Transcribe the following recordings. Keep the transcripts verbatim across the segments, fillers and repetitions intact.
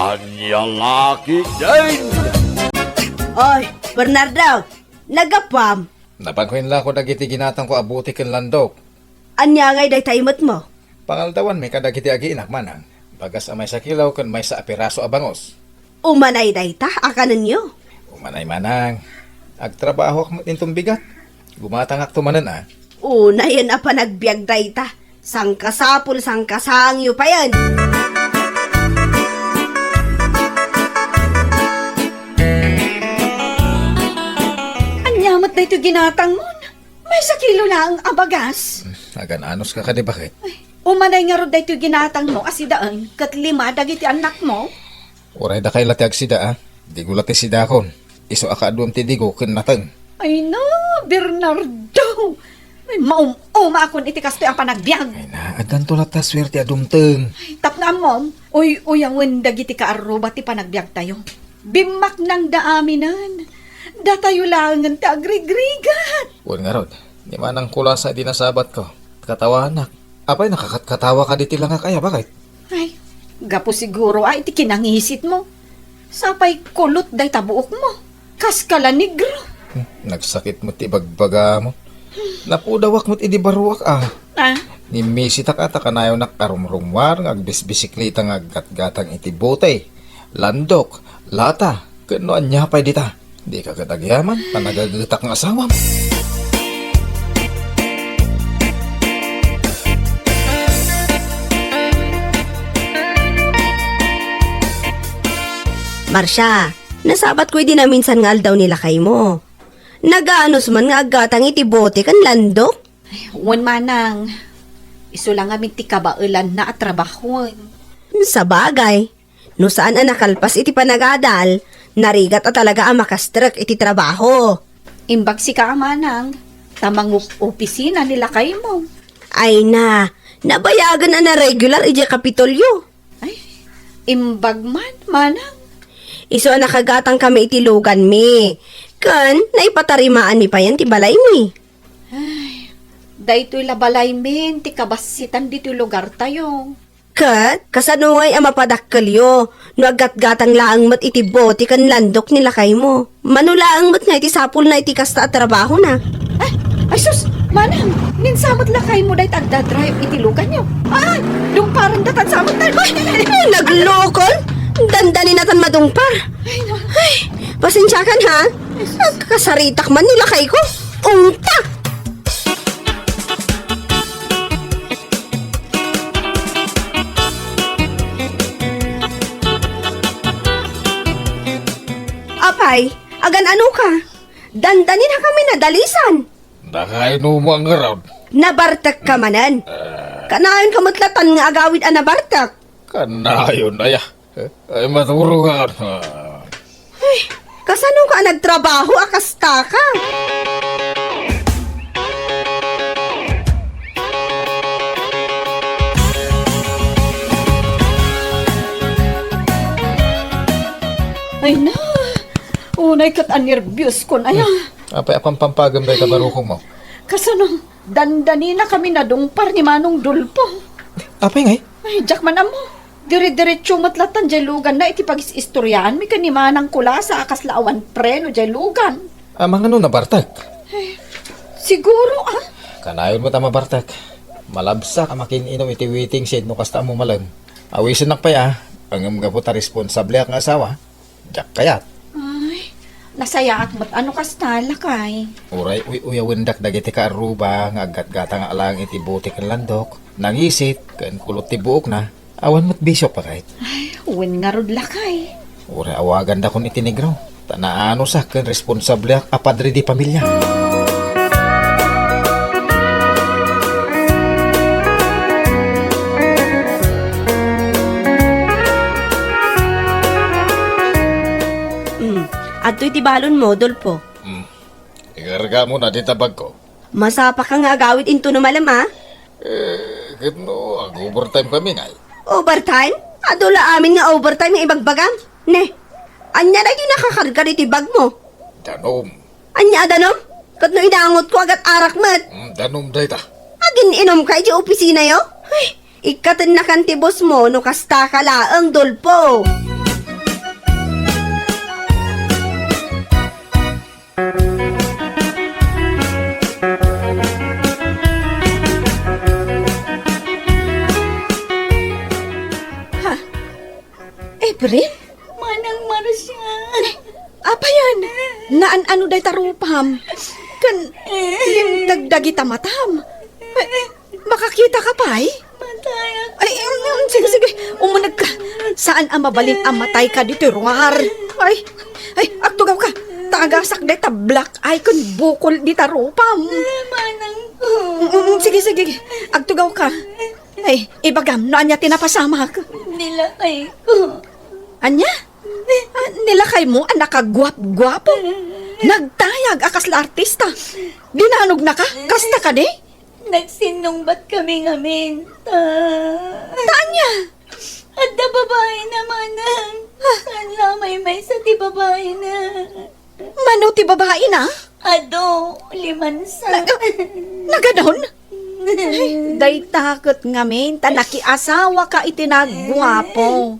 Ania la ketdin? Oy, Bernardo, naggapuam? Napanko inlako dagiti ginatangko a bote ken landok. Ania ngay dayta imetmo? Pangaldawanmi kadagiti agiinak, manang. Bagas a maysa kilo ken maysa a piraso a bangus. Umanay dayta a kanenyo? Umanay, manang. Agtrabahoak met inton bigat. Gumatangakto manen a. Unayen a panagbiag dayta. Sangkasapul, sangkasaangyo payen. Ania met daytoy ginatangmon? Maysa kilo laeng a bagas. Agan-anos ka kadi, baket? Ay, umanay ngarud daytoy ginatangmo a sidaen ket lima dagiti annakmo? Uray dakay la ti agsida, a. Digo la ti sidakon. Isu a kaaduem ti digo ken nateng. Ay na, Bernardo! Ay, maum-umaakon iti kastoy a panagbiag. Ay na, addanto latta suerte a dumteng. Ay, tapno ammom, uy-uyawen dagiti kaarruba ti panagbiagtayo. Bimmaknangda aminen. Datayo laengen ti agrigrigat. Wen ngarud, ni Manang Kulasa idi nasabatko. Katawanak. Apay, nakakatkatawa ka diti langak aya, baket? Ay, gapu siguro a iti kinangisitmo. Sapay kulot dayta buokmo. Kaskala negro. Hmm, nagsakit met ti bagbagamo. Napudawak met idi baruak, a. Ah? Nimmisitak a ta kanayonak a rumrummuar nga agbisbisikleta nga aggatgatang iti bote, landok, lata, ken no ania pay dita. Dika ket agyaman ta nagagetak nga asawam. Marcia, nasabatko idi naminsan nga aldaw ni lakaymo. Nagaanus man nga aggatang iti bote ken landok? Wen, manang, isu la ngamin ti kabaelanna a trabahoen. Sabagay, no saan a nakalpas iti panagadal, narigat a talaga a makastrek iti trabaho. Imbag sika a manang, ta mangup-opisina ni lakaymo. Ay na, nabayagen a naregular idiay Kapitolyo. Ay, imbag man, manang. Isu a nakagatangkami iti luganmi. Ken naipatarimaanmi payen ti balaymi. Ay, daytoy la balaymin ti kabassitan ditoy lugartayo. Ket kasano ngay a mapadakkelyo no aggatgatang laeng met iti bote ken landok ni lakaymo? Mano laeng met nga iti sapulna iti kasta a trabahona? Ay, ay sus, manang, ninsa met lakaymo dayta agdadrive iti luganyo? Ay, dungparenda tan sa met. Ay, ay, naglokon! Dandaninatan madungpar. Ay, no. Ay, pasensiakan, ha? Agkasaritak man ni lakayko. Ungta! Apay, agan-ano ka? Dandanin a kami nadalisan. Nakainom mo ngarud? Nabartek ka manen. Kanayon ka met latan nga agawid a nabartek. Kanayon, aya. Ay, maturog ka. Ay, kasano ka nagtrabaho a kasta ka? Ay na, unay ket a nerbios kon aya. Apay a pampampagem dayta barukom mo? Kasano, dandanina kami nadungpar ni Manong Dolpo. Apay ngay? Ay, diak man ammo. Dire-diretso met latan jay luganna iti pagis-istoriaanmi ken ni Manang Kulasa a kasla awan preno jay lugan. Amangan no nabartek? Eh, siguro, ah. Kanayon met a mabartek. Malabsak a makin-inom iti waiting shed no kasta a mumalem. Awisennak pay, ah. Ngem gapu ta responsableak nga asawa, diak kayat. Ay, nasayaat met a no kasta, lakay. Uray uy-uyawendak dagiti kaarruba nga aggatgatang a laeng iti bote ken landok, nangisit, ken kulot ti buokna, awan met bisio, baket. Ay, wen ngarud, lakay. Uray awagandakon iti negro, ta naanusak ken responsableak a padre de pamilya. Hmm, adtoy ti balonmo, Dolpo. Hmm. Ikargamona dita bagko. Masapaka nga agawid intono malem, a? Eh, ket no, ag-overtime kami ngay. Overtime? Adu la amin nga overtime nga ibagbagam. Ne, ania daytoy nakakarga ditoy bagmo? Danum. Ania a danum? Ket no inangotko, agat arak met. Mm, danum dayta. Agin-inumka idiay opisinayo? Ay, ikkatennakan ti bossmo no kastaka laeng, Dolpo. April? Manang Marcian. Apayan? Naan-ano dayta rupam? Ken limteg dagita matam? Eh, makakita ka pay? Matay ako. Ay, um, um, sige, sige. Umuneg ka. Saan a mabalin a matay ka ditoy ruar? Ay, ay, agtugaw ka. Ta agasak dayta black eye ken bukol dita rupam. Eh, manang ko. Um, um, sige, sige. Agtugaw ka. Ay, ibagam no ania ti napasamak. Nilakay ko. Ania? Ah, nilakay mo a nakaguap-guapo? Nagtayag a kasla artista. Dinanog na ka? Kasta ka di? Nagsinnungbat kami ngamin. Ta... Ta ania? Adda babaina, manang. Ah. Saan la maymaysa ti babaina? Mano ti babaina? Adu, limansa. Na-, naganon? Ay, dayta ket ngamin, ta nakiasawa ka iti naguapo.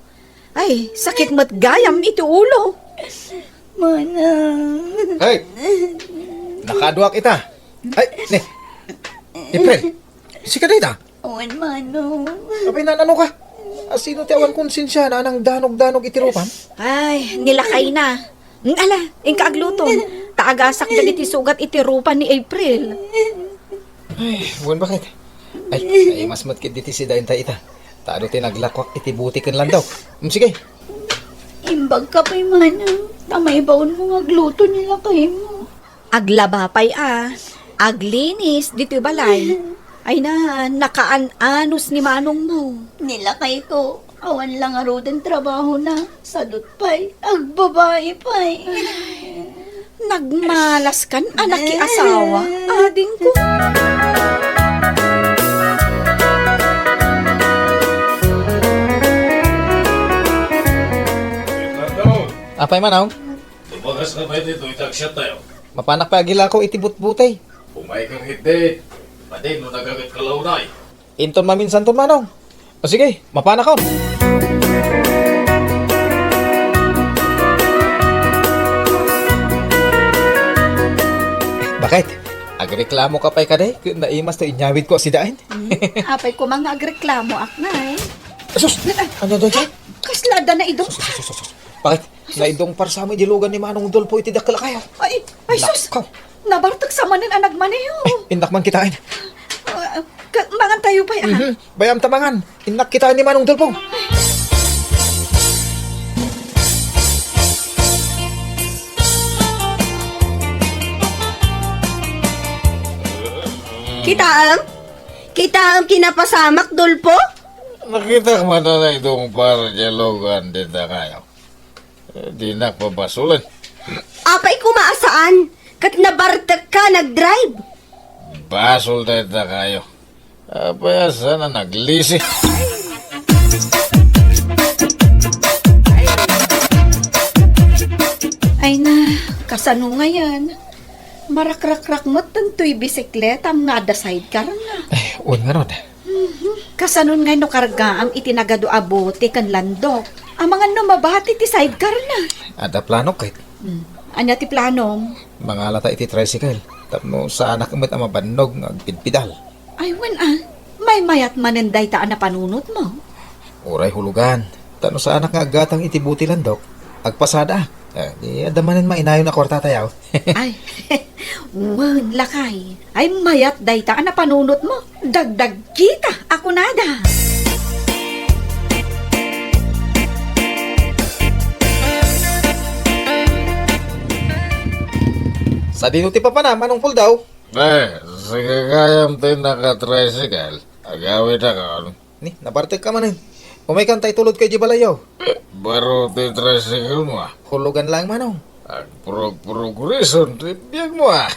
Ay, sakit met gayam iti ulo. Manang. Hey! Nakaduak ita. Ay, ni. April, sika dayta? Awan, manong. Apay, naan-ano ka? Asino ti awan konsensia, nanang danog-danog iti rupam? Ay, nilakay na. Mm, ala, inka agluton. Ta agasak dagiti sugat iti rupa ni April. Ay, wen, bakit? Ay, ay, mas matkit diti si Dainta ita. Ta adu ti naglakwak iti buti ken landok. Mm, sige. Imbag ka pay, manang. Ta maibaon mo nga agluto ni lakay mo. Aglaba pay a, aglinis ditoy balay. Ay na, nakaan-anos ni manong mo. Nilakay ko, awan la ngaruden trabahona. Sadut pay, agbabai pay. Nagmalas kan a nakiasawa, adingko. Apay, manong? Tumagas ka pay ditoy, tagsiat tayo. Mapanak pay agilako iti butbutay. Umay kang hidde. Pati no nagagat ka launay. Inton maminsan ton, manong. O sige, mapanakon. Bakit? Agreklamo ka pay kadi? Naimas to inyawid ko sidain? Hmm? Apay ko nga agreklamo, aknay. Sus! Ano daw dyan? Kasla da na idong. Sus, sus, sus, sus. Bakit? Naidong parsamo idi lugan ni Manong Dolpo iti dakkel a kayo. Ay, ay, sus! Nakaw. Nabartek sa manen a nagmaneho. Eh, innak man kitain. Ah, ka-, mangan tayo pay, ah. Mhm. Bayam ta mangan. Innak kitain ni Manong Dolpo. Kitaem? Kitaem kinapasamak, Dolpo? Nakitak man a naidong par diay lugan dita kayo. Eh, dinak pabasolen. Apay koma a saan, ket nabartek ka nagdrive. Basol dayta kayo. Apay a saan a naglisi. Ay na, kasano ngayen? Marakrakrak met daytoy bisikletam nga adda sidecar na. Ay, wen ngarud. Mhm. Kasanon ngay no kargaam iti nagadu a bote ken landok? Amangan no mabati ti sidecar na. Adda planok ket. Hmm. Ania ti planom? Mangalata iti tricycle. Tapno saanak met a mabannog nga agpidpidal. Ay, wen a. Maymayat manen dayta a napanunotmo. Uray hulugan. Tapno saanak nga aggatang iti bote landok. Agpasada. Eh, di adda manen mainayon a kuarta tayo. Ay, wen, lakay. Ay, mayat dayta a napanunotmo. Dagdagkita a kunada. Sadino ti papanam, Manong Puldaw? Eh, sige gayam ti nakatricycle. Agawidakon. Ni, nabartek ka manen. Umaykan ta itulodka idiay balayyo. Baro ti tricycle mo, ah. Hulugan laeng, Manong. Agprog-progreson ti biag mo, ah.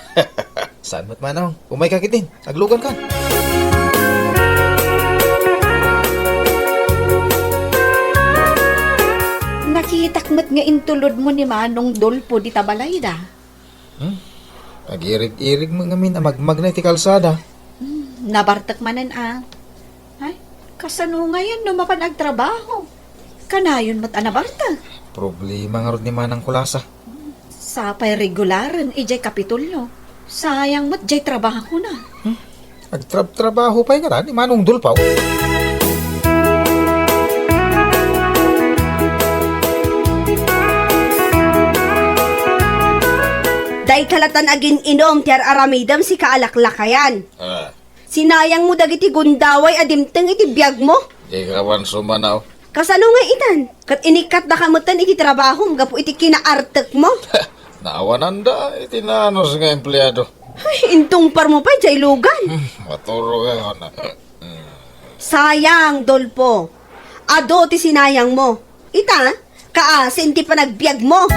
Saan met, Manong? Umayka ketdin. Agluganka. Nakitak met nga intulodmo ni Manong Dolpo dita balayda. Hmm? Agirig-irig met ngamin a magmagna iti kalsada. Hmm, nabartek manen a. Ay, kasano ngayen no mapan agtrabaho? Kanayon met a nabartek. Problema ngarud ni Manang Kulasa. Sapay regularen idiay Kapitolyo. Sayang met diay trabahona. Hmm? Agtrab-trabaho pay ngata ni Manong Dulpaw. Kalatan agin-inum ti ar-aramidem, sika a laklakayan. Ah. Sinayangmo dagiti gundaway a dimteng iti biagmo. Di ka man sumanaw. Kasano nga itan? Ket inikkatdaka metten iti trabahom gapu iti kinaartekmo. Naawananda iti naanus nga empleado. Ay, intungparmo pay jay lugan. Hmm, maturog ako na. Sayang, Dolfo. Adu ti sinayangmo. Ita, kaasi ti panagbiagmo.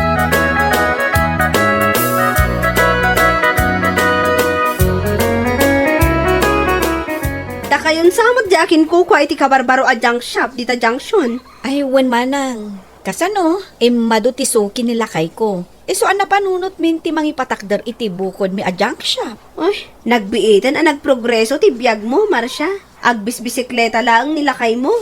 Dakayon sa met di akinkukua iti kabarbaro a junk shop dita junction. Ay, wen manang. Kasano? Immadu ti suki ni lakayko. Isu a napanunotmin ti mangipatakder iti bukodmi a junk shop. Ay, nagbiiten a nagprogreso ti biagmo, Marcia. Agbisbisikleta laeng ni lakaymo,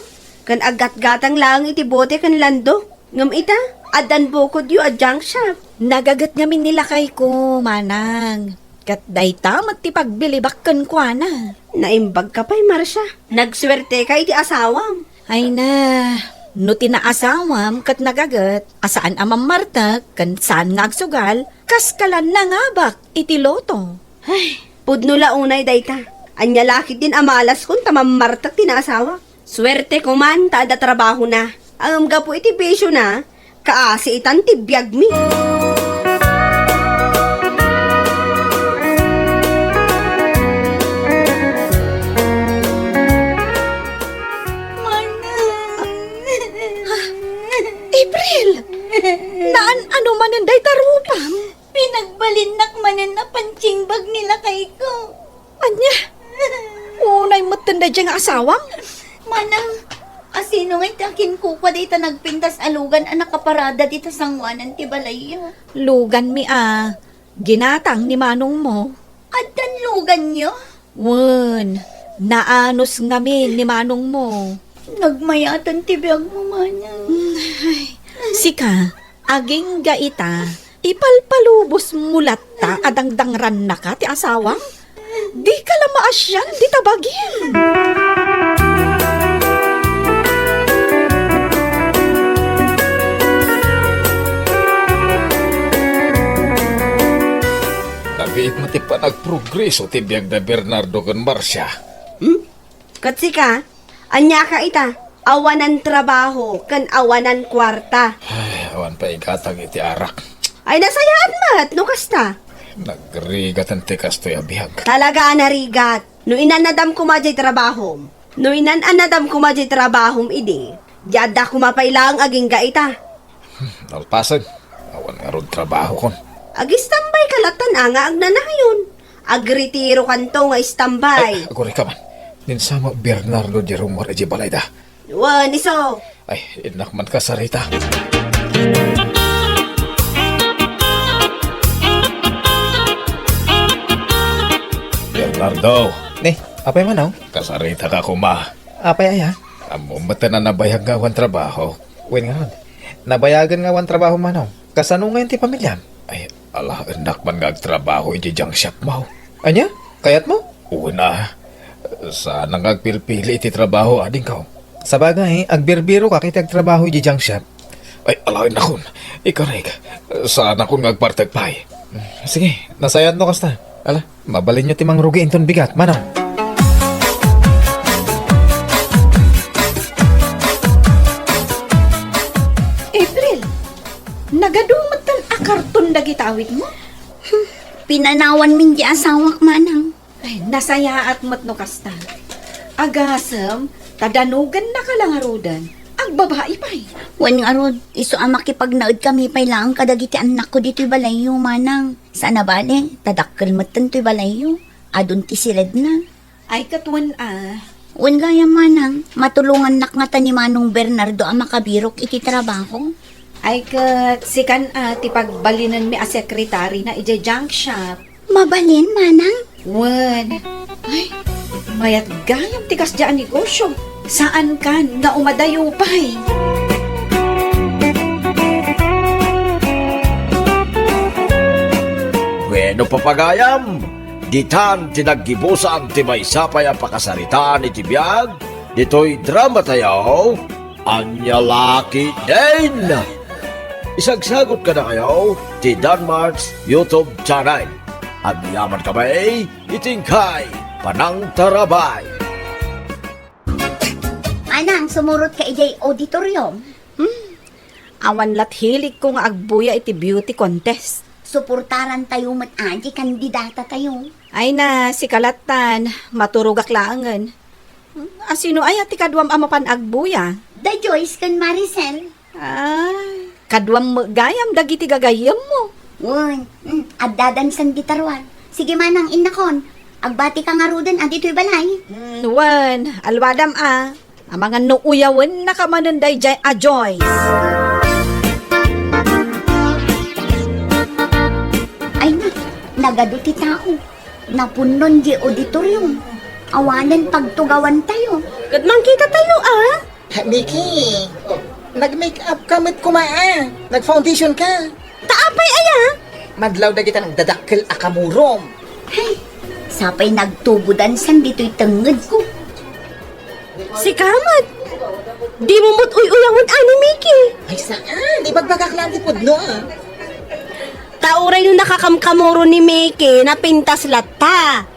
ken aggatgatang laeng iti bote ken landok. Ngem ita, addan bukodyo a junk shop. Nagaget ngamin ni lakayko, manang. Ket dayta met ti pagbilibak kenkuana. Naimbagka pay, Marcia. Nagsuerteka iti asawam. Ay na, no ti naasawam ket nagaget a saan a mammartek ken saan nga agsugal, kaskala nangabak iti loto. Ay, pudno la unay dayta. Ania la ketdin a malaskon ta mammartek ti naasawak? Suerteko man ta adda trabahona. Ngem gapu iti bisiona, kaasi itan ti biagmi. Manang. April! Naan-ano manen dayta rupam? Pinagbalinnak manen a pansingbag ni lakayko. Ania? Unay metten daydiay nga asawam? Manang, asino ngay ti akinkukua dayta nagpintas a lugan a nakaparada dita sangoanan ti balayyo? Luganmi a ginatang ni manongmo. Addan luganyo? Wen, naanus ngamin ni manongmo. Nagmayaten ti biagmo, manang. Ay, sika, agingga ita, ipalpalubosmo latta a dangdangrannaka ti asawam? Dika la maasian dita bagim. Nabiit met ti panagprogreso ti biag da Bernardo ken Marcia. Hmm? Ket sika, aniaka ita? Awanan trabaho ken awanan kuarta. Ay, awan pay igatang iti arak. Ay, nasayaat met no kasta. Nagrigaten ti kastoy a biag. Talaga a narigat. No inannadam koma jay trabahom. No inan-annadam koma jay trabahom idi, di adda koma pay laeng agingga ita. Hmm, nalpasen. Awan ngarud trabahokon. Agistambay ka latta nga agnanayon. Agretirokanto nga istambay. Ay, aguray ka man. Ni Samo Bernardo di rummuar idiay balayda. Wen, isu. Ay, innak man kasarita. Bernardo. Ni, apay man, aw? Kasaritaka koma. Apay aya? Ammom met a nabayag nga awan trabaho. Wen ngarud. Nabayagen nga awan trabaho, manong. Kasano ngayon ti pamiliam? Ay, alaennak man nga agtrabaho iti junk shop mo. Ania? Kayatmo? Una, saan nga agpilpili iti trabaho, adingko. Sabagay, agbirbiroka iti agtrabaho iti junk shop. Ay, alaennakon. Ikarik. Saannakon nga agpartek pay. Sige, nasayaat no kasta. Ala, mabalinyo ti mangrugi inton bigat, manong. April, nagadu metten a karton dagiti awitmo? Hmm, pinanawanmin ti asawak, manang. Ay, nasayaat met no kasta. Agasem, ta danogennaka la ngaruden. Agbabai pay. Wen ngarud, isu a makipagnaedkami pay laeng kadagiti annakko ditoy balayyo, manang. Saan a bale, ta dakkel metten toy balayyo. Adun ti siledna. Ay, ket wen a. Wen gayam, manang, matulongannak ngata ni Manong Bernardo a makabirok iti trabaho. Ay, ket sikan a ti pagbalinenmi a sekretarina idiay junk shop. Mabalin, manang? Wen. Ay, mayat gayam ti kasdiay a negosio. Saankan nga umadayo pay. Bueno, papagayam, ditan ti naggibusan ti maysa pay a pakasaritaan iti biag ditoy drama tayo, Ania La Ketdin. Isagsagut kadakayo ti Danmarks YouTube channel. Agyaman kami iti inkay panangtarabay. Manang, sumurot ka idiay auditorium? Hmm. Awan lat hilig ko nga agbuya iti beauty contest. Suportaran tayo met a di kandidata tayo. Ay na, sika lattan, maturogak laengen. Hmm, asino aya ti kaduam a mapan agbuya? Da Joyce ken Maricel. Ay, kaduam met gayam dagiti gagayyemmo. Wen, mm, adda dansan di taruar. Sige manang, innakon. Agbati ka ngaruden a ditoy balay. Mm, wen, alwadam a. Amangan no uyawennaka manen daydiay a Joyce. Ay na, nagadu ti tao. Napunnon di auditorium. Awanen pagtugawan tayo. Ket mangkita tayo, a? Miki, nag-make up ka met koma, a? Nag-foundation ka? Ta apay aya? Madlaw dagita nagdadakkel a kamurom. Ay, sapay nagtubo dansan ditoy tengnged ko. Sika met, di mo met uy-uyawen a ni Miki. Ay, saan? Ibagbagak lang ti pudno, a. Ta uray no nakakamkamuro ni Miki, napintas latta.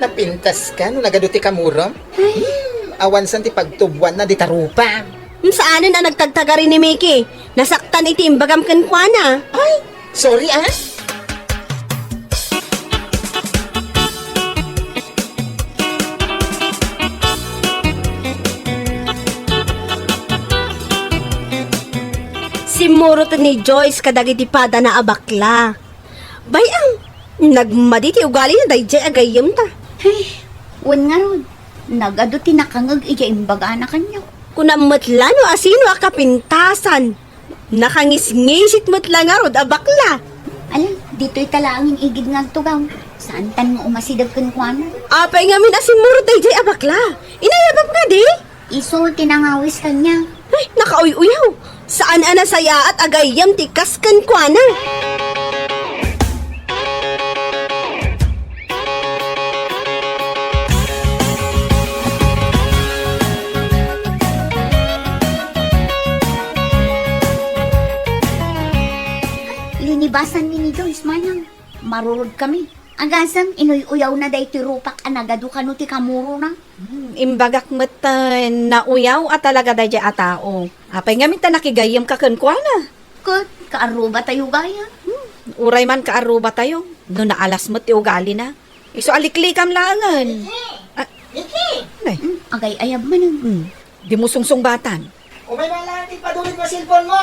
Napintas ka no nagadu ti kamurom? Ay. Hmm, awansan ti pagtubuanna dita rupa. Hmm, saanen a nagtagtagari ni Miki. Nasaktan iti imbagam kenkuana. Ay, sorry, a. Simmurot ni Joyce kadagiti padana a bakla. Bay-am, nagmadi ti ugalina daydiay a gayyemta. Ay, wen ngarud, nagadu ti nakangeg idiay imbagana kaniak. Kunam met la no asino a kapintasan. Nakangisngisit met la ngarud a bakla. Ala, ditoy ta laengen igid nga agtugaw. Saantan nga umasideg kenkuana. Apay ngamin a simmurot daydiay a bakla? Inayabam kadi? Isu ti nangawis kaniak. Ay, nakauy-uyaw. Saan a nasayaat a gayyem ti kas kenkuana. Linibasan mi ni Joyce, manang. Marurod kami. Agasem, inuy-uyawna daytoy rupak a nagadu kano ti kamurona. Hmm, imbagak met, eh, nauyaw a talaga daydiay a tao. Apay ngamin ta nakigayyemka kenkuana? Ket, kaarrubatayo gayam. Hmm, uray man kaarrubatayo, no naalas met ti ugalina. Isu a liklikam laengen. Miki! Ah, Miki! Nay. Hmm, agay-ayab manen. Hmm, dimo sungsungbatan. Umay man laeng ti padulitmo a cellphonemo.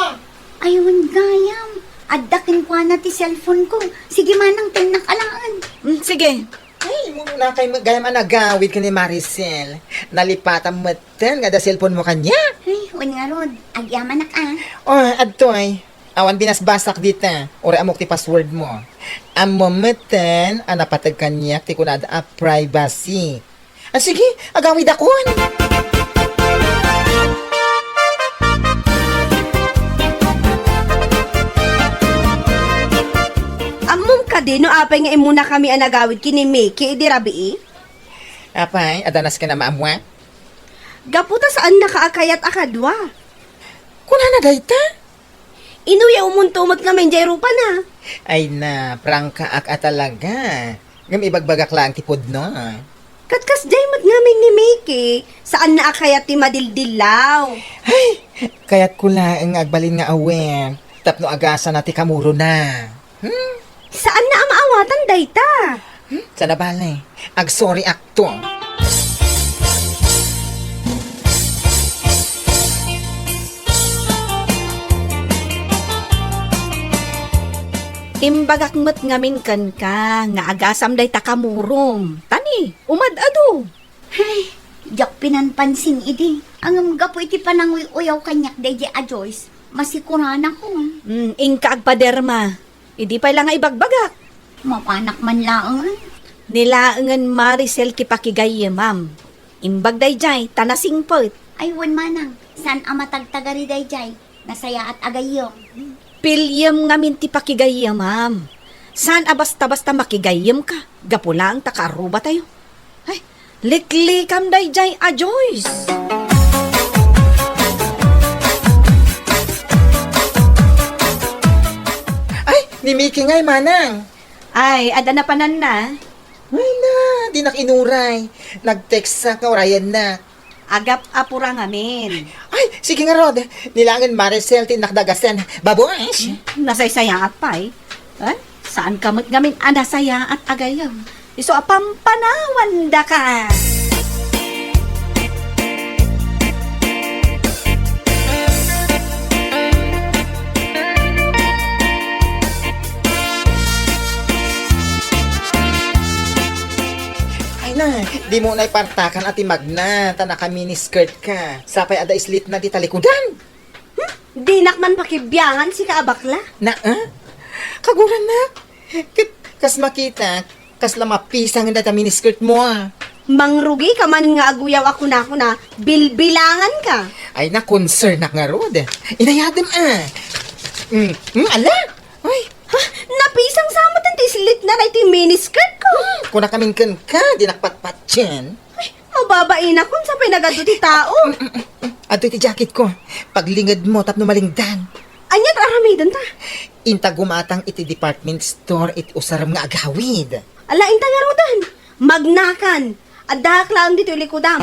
Ay, wen gayam. Adda kenkuana ti cellphoneko. Sige manang, tennak alaen. Hmm, sige. Ay, immunakay met gayam a nagawid ken ni Maricel. Nalipatan metten nga adda cellphonemo kaniak. Ay, wen ngarud. Agyamanak, a. O, adtoy. Awan binasbasak dita. Uray ammok ti passwordmo. Ammom metten a napateg kaniak ti kunada a privacy. A, sige, agawidakon. Ammom kadi no apay nga immunakami a nagawid ken ni Miki idi rabii? Apay, adda nasken a maammuak? Gapu ta saannaka a kayat a kadua. Kunana dayta? Inuyawmonto met ngamin diay rupana. Ay na, prangkaak a talaga. Ngem ibagbagak laeng ti pudno. Ket kasdiay met ngamin ni Miki, saanna a kayat ti madildillaw. Ay, kayatko laeng nga agbalin nga aware tapno agasana ti kamurona. Hmm? Saanna a maawatan dayta. Hmm? Saan a bale? Agsorry akto. Imbagak met ngamin kenka nga agasam dayta kamurom. Tani, umad-adu. Ay, diak pinanpansin idi. Ngem gapu iti pananguy-uyaw kaniak daydiay a Joyce, masikuranakon. Hmm, inka agpaderma. Idi pay la nga ibagbagak. Mapanak man laeng. Ni laengen Maricel ti pakigayyemam. Imbag daydiay, ta nasingpet. Ay, wen manang, saan a matagtagari daydiay. Nasayaat a gayyem. Piliem ngamin ti pakigayyemam. Saan a basta-basta makigayyemka gapu laeng ta kaarrubatayo. Ay, liklikam daydiay a Joyce. Miki ngay, manang. Ay, adda napananna. Ay na, dinak inuray. Nag-text sa kaurayanna. Agap-apura ngamin. Ay, sige ngarud. Ni laengen Maricel ti innak dagasen. Babush! Nasaysayaat pay. Eh? Saanka met ngamin a nasayaat a gayyem? Isu a pampanawandaka. Ay na, dimo nay partakan a ti magna, ta naka-miniskirt ka. Sapay adda slitna ti talikudan. Hmm? Dinak man pakibiangan sika a bakla. Na, ah? Kagurannak. Ket kas makitak, kasla mapisangen dayta miniskirtmo, ah. Mangrugika man nga aguyaw a kunakuna, bilbilanganka. Ay, na-concernnak ngarud. Inayadem, ah. Mm, mm, ala? Ay. Ha? Napisang sa met ti slitna daytoy miniskirtko. Hmm, kunakamin kenka, dinak patpatien. Ay, mababainakon sapay nagadu ti tao. Adtoy ti jacketko. Paglingedmo tapno malingdan. Ania ti aramidenta? Inta gumatang iti department store iti usarem nga agawid. Ala, inta ngaruden. Magnakan. Addaak laeng ditoy likudam.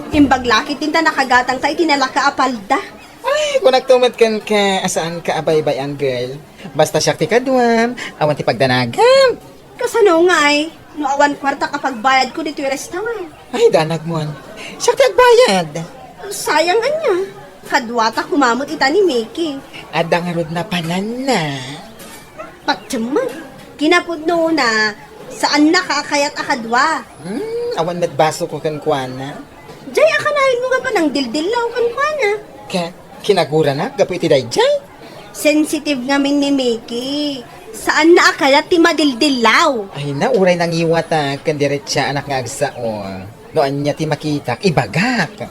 Imbag la ketdin ta nakagatangta iti nalaka a palda. Ay, kunakto met kenka a saanka a baybay-an, girl. Basta siak ti kaduam, awan ti pagdanagam. Kasano ngay? No awan kuartak a pagbayadko ditoy restaurant. Ay, danagmon. Siak ti agbayad. Sayang ania. Kaduata koma met ita ni Mickey. Adda ngarud napananna. Patiem met. Kinapudnona, saannaka a kayat a kadua. Hmm, awan met basoko kenkuana. Jay, a kanayon mo nga panangdildillaw kenkuana. Ka, kinaguranak gapu iti dayjay? Sensitive ngamin ni Mickey. Saanna a kayat ti madildillaw. Ay na, uray nangiwata ken diretsaanak nga agsao. No ania ti makitak, ibagak.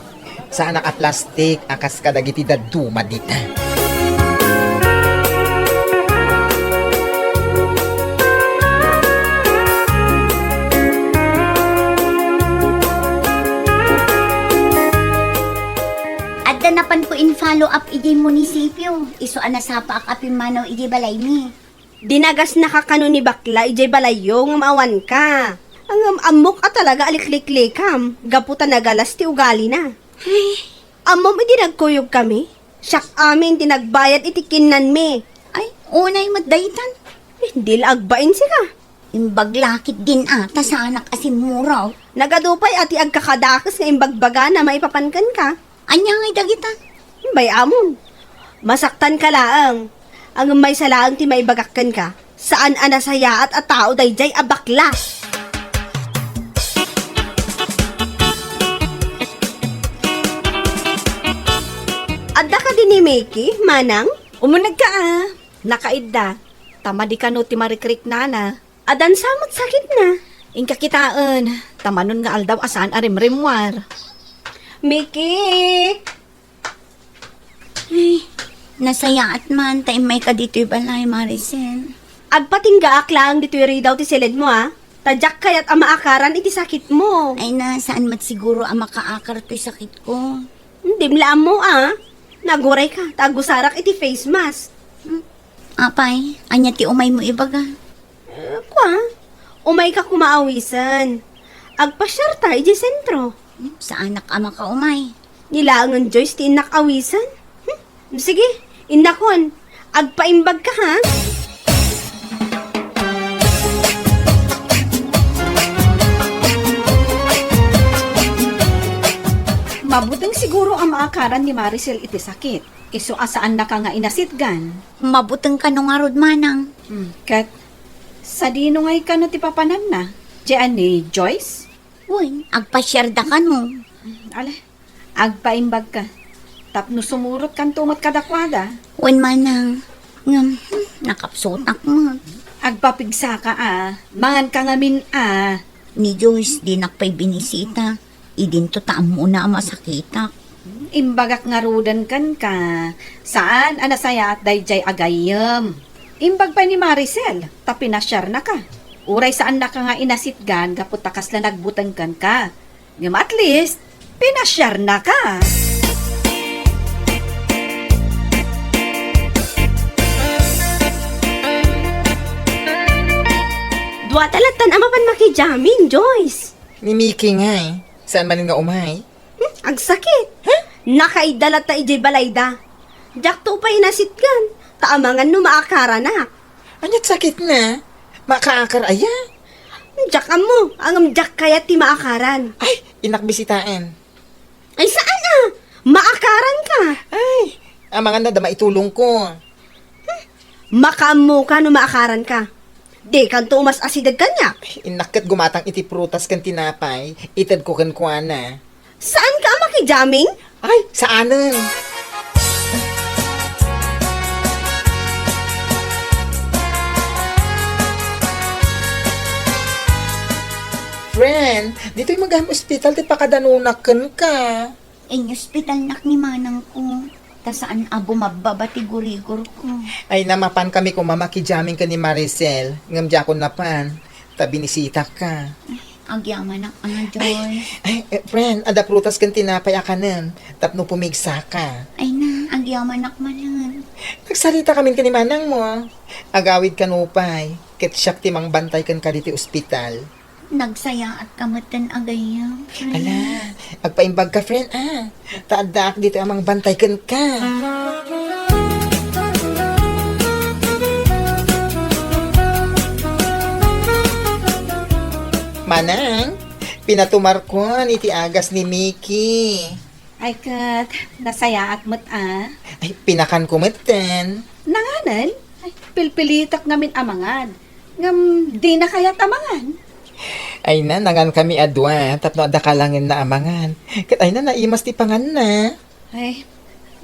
Saanak a plastik a kas kadagiti dadduma dita. Adda napanko in-follow up idiay munisipio, isu a nasapaak a pimmanaw idiay balaymi. Dinagasnaka kano ni bakla idiay balayyo ngem awanka. Ngem ammok a talaga a likliklikam gapu ta nagalas ti ugalina. Ay. Ammom idi nagkuyogkami? Siak amin ti nagbayad iti kinnanmi. Ay, unay met daytan. Eh, di la agbain sika. Imbag la ketdin a, ta saanak a simmurot. Nagadu pay a ti agkakadakes nga imbagbagana maipapan kenka. Ania ngay dagita? Bay-amon. Masaktanka laeng. Ngem maysa laeng ti maibagak kenka. Saan a nasayaat a tao dayjay a bakla. Adda kadi ni Mickey, manang? Umunegka a. Nakaidda. Ta madi kano ti marikriknana. Adda sa met sakitna. Inka kitaen, ta manon nga aldaw a saan a rimrimmuar. Mickey! Ay, nasayaat man ta immayka ditoy balay, Maricel. Agpatinggaak laeng ditoy ridaw ti siledmo, a. Ta diak kayat a maakaran iti sakitmo. Ay na, saan met siguro a makaakar toy sakitko. Dim la ammo, a. Nagurayka, ta agusarak iti face mask. Hmm. Apay, ania ti umaymo ibaga? Eh, kua, umayka koma awisen. Agpasiarta idiay sentro. Hmm, saanak a makaumay. Ni laengen Joyce ti innak awisen. Hmm, sige, innakon. Agpaimbagka, ha? Mabuteng siguro a maakaran ni Maricel iti sakit. Isu a saannaka nga inasitgan. Mabuteng kano ngarud, manang. Hmm, ket sadino ngay kano ti papananna? Diay ni Joyce? Wen, agpasiarda kano. Hmm, ala, agpaimbagka. Tapno sumurot kanto met kadakuada. Wen, manang. Ngem, hmm, nakapsutak met. Agpapigsaka a, manganka ngamin a. Ni Joyce, dinak pay binisita. Idinto ta ammona a masakitak. Imbagak ngaruden kenka, saan a nasayaat dayjay a gayyem. Imbag pay ni Maricel, ta pinasiarnaka. Uray saannaka nga inasitgan gapu ta kasla nagbuteng kenka. Ngem at least, pinasiarnaka. Dua ta lattan a mapan makijamming, Joyce. Ni Mickey ngay. Saan manen nga umay? Hmm, agsakit. Ha? Nakaidda latta idiay balayda. Diakto pay inasitgan. Ta amangan no maakaranak. Ania't sakitna? Makaakar aya? Diak ammo, ngem diak kayat ti maakaran. Ay, innak bisitaen. Ay, saan a? Maakaran ka. Ay, amangan na da maitulong ko. Makaammo ka no maakaran ka. Di kanto umas-asideg kaniak. Ay, innak ket gumatang iti prutas ken tinapay, ited ko kenkuana. Saan ka a makijamming? Ay, saanen. Friend, ditoy magam ospital ti pakadanunak kenka. Inyospitalnak ni manangko, ta saan a bumabbaba ti gurigorko. Ay, na mapan kami koma makijamming ken ni Maricel, ngem diakon napan, ta binisitak ka. Agyamanak a, Joy. Ay, eh, friend, adda prutas ken tinapay a kanen, tapno pumigsa ka. Ay na, agyamanak manen. Nagsarita kami ken ni manang mo. Agawid ka nupay, ket siak ti mangbantay kenka ditoy ospital. Nagsayaat ka metten a gayyem, friend. Ala, agpaimbag ka, friend, ah. Ta addaak ditoy a mangbantay kenka. Manang, pinatumarkon iti agas ni Mickey. Ay, ket, nasayaat met a. Ay, pinakanko metten. Nanganen? Ay, pilpilitak ngamin a mangad. Ngem, dina kayat a mangan. Ay na, nangan kami a dua, tapno adda kalangenna a mangan. Ket ay na, naimas ti panganna. Ay,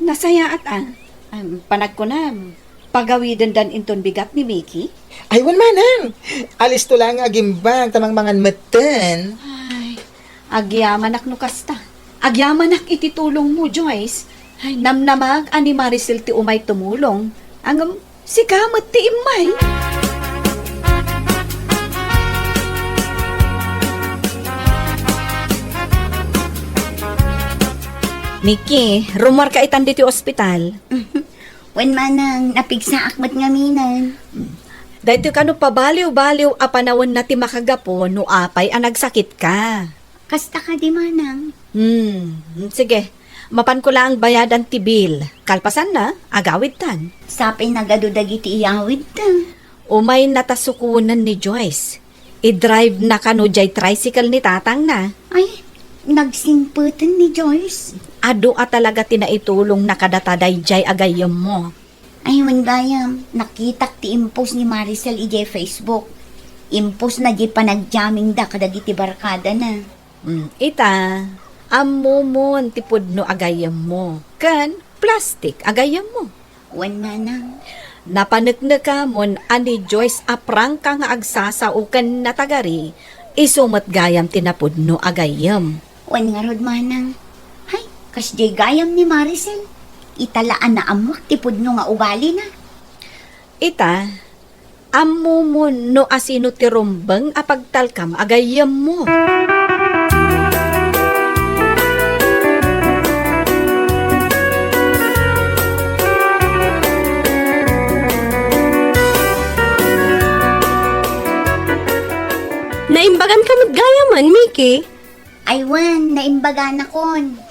nasayaat a. Am, panagkunam, pagawidendan inton bigat ni Mickey? Ay, wen manang! Alisto laeng nga agimbag, ta mangmangan metten. Ay, agyamanak no kasta. Agyamanak iti tulongmo, Joyce. Ay, namnamag a ni Maricel ti umay tumulong. Ngem, sika met ti immay. Mickey, rummuarka itan ditoy ospital. Wen manang, napigsaak met ngaminen. Daytoy kano pabaliw-baliw a panawenna ti makagapu no apay a nagsakitka. Kasta kadi, manang? Hmm, sige. Mapanko laeng bayadan ti bill. Kalpasanna, agawidtan. Sapay nagadu dagiti iyawidta. Umaynata sukonen ni Joyce. Idrive na kano jay tricycle ni tatangna. Ay, nagsingpeten ni Joyce. Adu a talaga ti naitulongna kadata dayjay a gayyemmo. Ay, wen gayam, nakitak ti impost ni Maricel idiay Facebook. Impostna diay panagjammingda kadagiti barkadana. Mm, ita, ammomon ti pudno a gayyemmo, ken plastik a gayyemmo. Wen manang. Napaneknekamon a ni Joyce a prangka nga agsasao ken natagari, isu met gayam ti napudno a gayyem. Wen ngarud manang. Hay, kasdiay gayam ni Maricel. Ita la a naammoak ti pudno nga ugalina. Ita, ammomon no asino ti rumbeng a pagtalkam a gayyemmo. Naimbagan ka met gayamen, Mickey? Ay wen, naimbaganakon.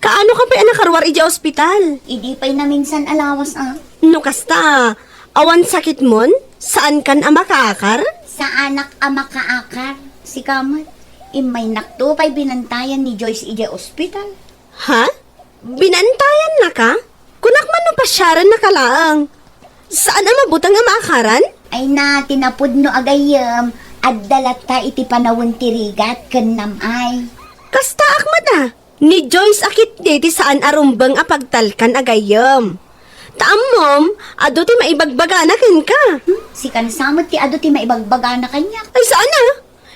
Kaano ka pay a nakaruar idiay ospital? Idi pay naminsan a lawas a. No kasta, awan sakitmon? Saankan a makaakar? Saanak a makaakar. Sika met, immaynakto pay binantayan ni Joyce idiay ospital. Ha? Binantayannaka? Kunak man no pasiarennaka laeng. Saan a mabuteng a maakaran? Ay na, ti napudno a gayyem, adda latta iti panawen ti rigat ken nam-ay. Kastaak met a, ni Joyce a ketdi ti saan a rumbeng a pagtalkan a gayyem. Ta ammom, adu ti maibagbagana kenka. Hmm? Sikan sa met ti adu ti maibagbagana kaniak. Ay saan a?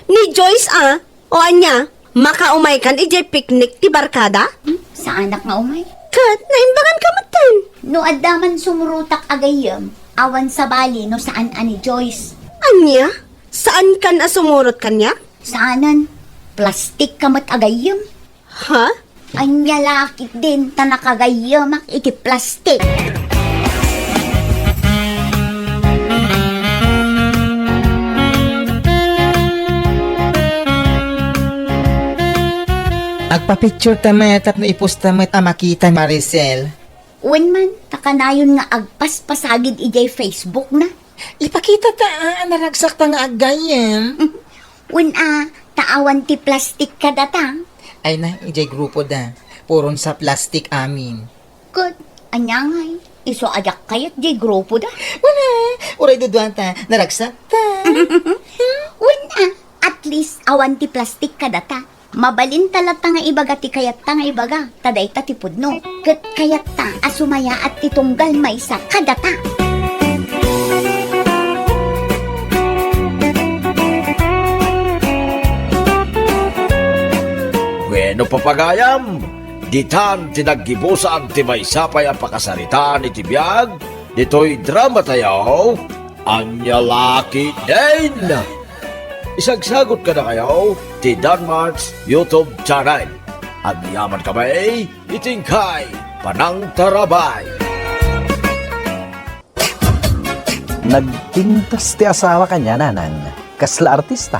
Ni Joyce a? O ania, makaumaykan idiay piknik ti barkada? Hmm? Saanak nga umay? Ket naimbagan ka metten. No adda man sumurotak a gayyem, awan sabali no saan a ni Joyce. Ania? Saankan a sumurot kaniak? Saanen. Plastikka met a gayyem. Ha? Ania la ketdin ta nakagayyemak iti plastik. Agpa-picture ta met tapno ipost ta met a makita ni Maricel. Wen man, ta kanayon nga agpaspasagid idiay Facebook na. Ipakita ta a, a naragsakta nga aggayyem. Wen a, ta awan ti plastik kadata. Ay na, idiay grupo da. Puron sa plastik amin. Ket, ania ngay, isu a diak kayat diay grupo da? Wala, uray duduata, naragsakta. Wen a, at least, awan ti plastik kadata. Mabalinta latta nga ibaga ti kayatta nga ibaga, ta dayta ti pudno. Ket kayatta a sumayaat ti tunggal maysa kadata. Bueno, papagayam, ditan ti naggibusan ti maysa pay a pakasaritaan iti biag ditoy drama tayo, Ania la ketdin. Isagsagot kadakayo ti Danmart's YouTube channel. Agyaman kami iti inkay panangtarabay. Nagpintas ti asawa kaniana, Nanang. Kasla artista.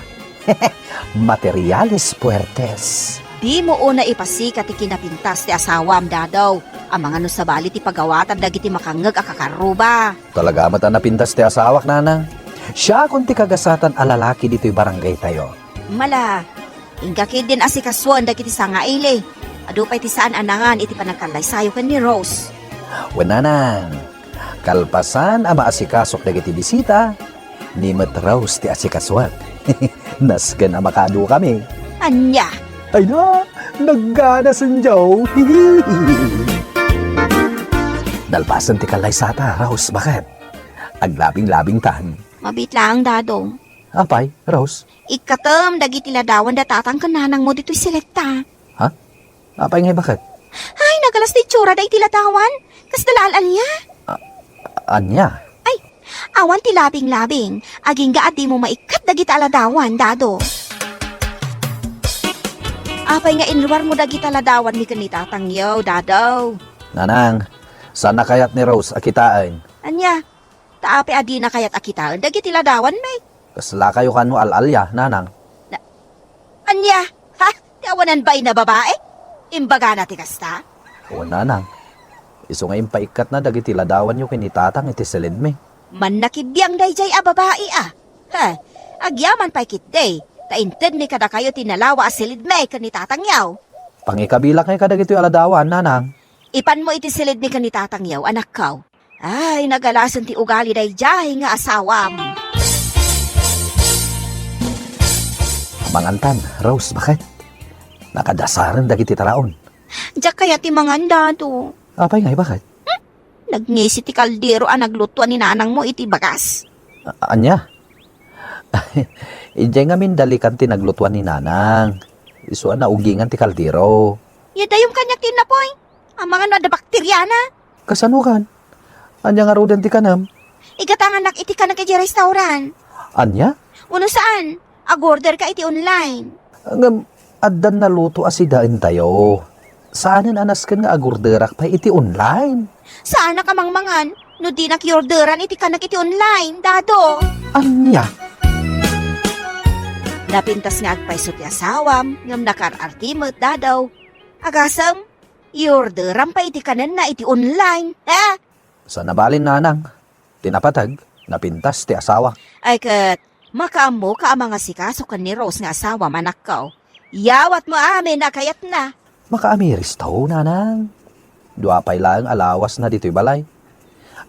Materiales puertes. Dimo unay ipasika ti kinapintas ti asawam, Dadaw. Amangan no sabali ti pagawatan dagiti makangngeg a kakarruba. Talaga met a napintas ti asawak, Nanang. Siakon ti kagasatan a lalaki ditoy barangay tayo. Mala, inka ketdin asikasuen dagiti sangaili. Adu pay ti saan a nangan iti panagkallaysayo ken ni Rose. Wen, Nanang, kalpasan a maasikasok dagiti bisita, ni met Rose ti asikasuak. Nasken a makaadukami. Ania? Ay na, nagganasen, Joe. Nalpasen ti kallaysata, Rose, baket. Aglabing-labingtan. Mabiit laeng, Dado. Apay, Rose? Ikkatem dagiti ladawan da tatang ken nanangmo ditoy silekta. Ha? Apay ngay, baket? Ay, nagalas ti itsura da iti ladawan. Kasla al-alia. A-, ania? Ay, awan ti labing-labing. Agingga a dimo maikkat dagita a ladawan, Dado. Apay nga inruarmo dagita ladawanmi ken ni Tatang Yo, Dado? Nanang, saan a kayat ni Rose a kitaen. Ania? Ta apay a dina kayat a kitaen dagiti ladawanmi? Kaslakayo kano al-alia, Nanang? Na-, ania? Ha? Ti awanan bain a babai? Imbagana ti kasta? Wen, Nanang. Isu nga impaikkatna dagiti ladawanyo ken ni Tatang iti silidmi. Mannakibiang daydiay a babai, a. Ha? Agyaman pay ketdi, ta intedmi kadakayo ti nalawa a silidmi ken ni Tatang Yo. Pangikabilak ngay kadagitoy a ladawan, Nanang. Ipanmo iti silidmi ken ni Tatang Yo, anakko. Ay, nagalasen ti ugali daydiay nga asawam. Mangantan, Rose, baket? Nakadasaren dagiti taraon. Diak kayat ti mangan, Dado. Apay ngay, baket? Hmm? Nagngisi ti kaldero a naglutoan ni nanangmo iti bagas. A-, ania? Idiay ngamin dalikan ti naglutoan ni Nanang. Isu a naugingan ti kaldero. Idayom kaniak ti innapoy. Amangan no adda bakteriana. Kasano kan? Ania ngaruden ti kanem? Igatangannak iti kanek iti restaurant. Ania? Wenno saan? Agorder ka iti online. Ngem, addan naluto a sidaentayo. Saanen a nasken nga agorderak pay iti online. Saanak a mangmangan no dinak iorderan iti kanek iti online, Dado. Ania? Napintas nga agpayso ti asawam, ngem nakaar-arti met, Dado. Agasem, iorderam pay iti kanenna iti online, ha? Saan a balin, Nanang. Ti napateg, napintas ti asawa. Ay ket, makaammoka a mangasikaso ken ni Rose nga asawam, anakko. Yawatmo amin a kayatna. Makaamiristo, Nanang. Dua pay laeng a lawasna ditoy balay.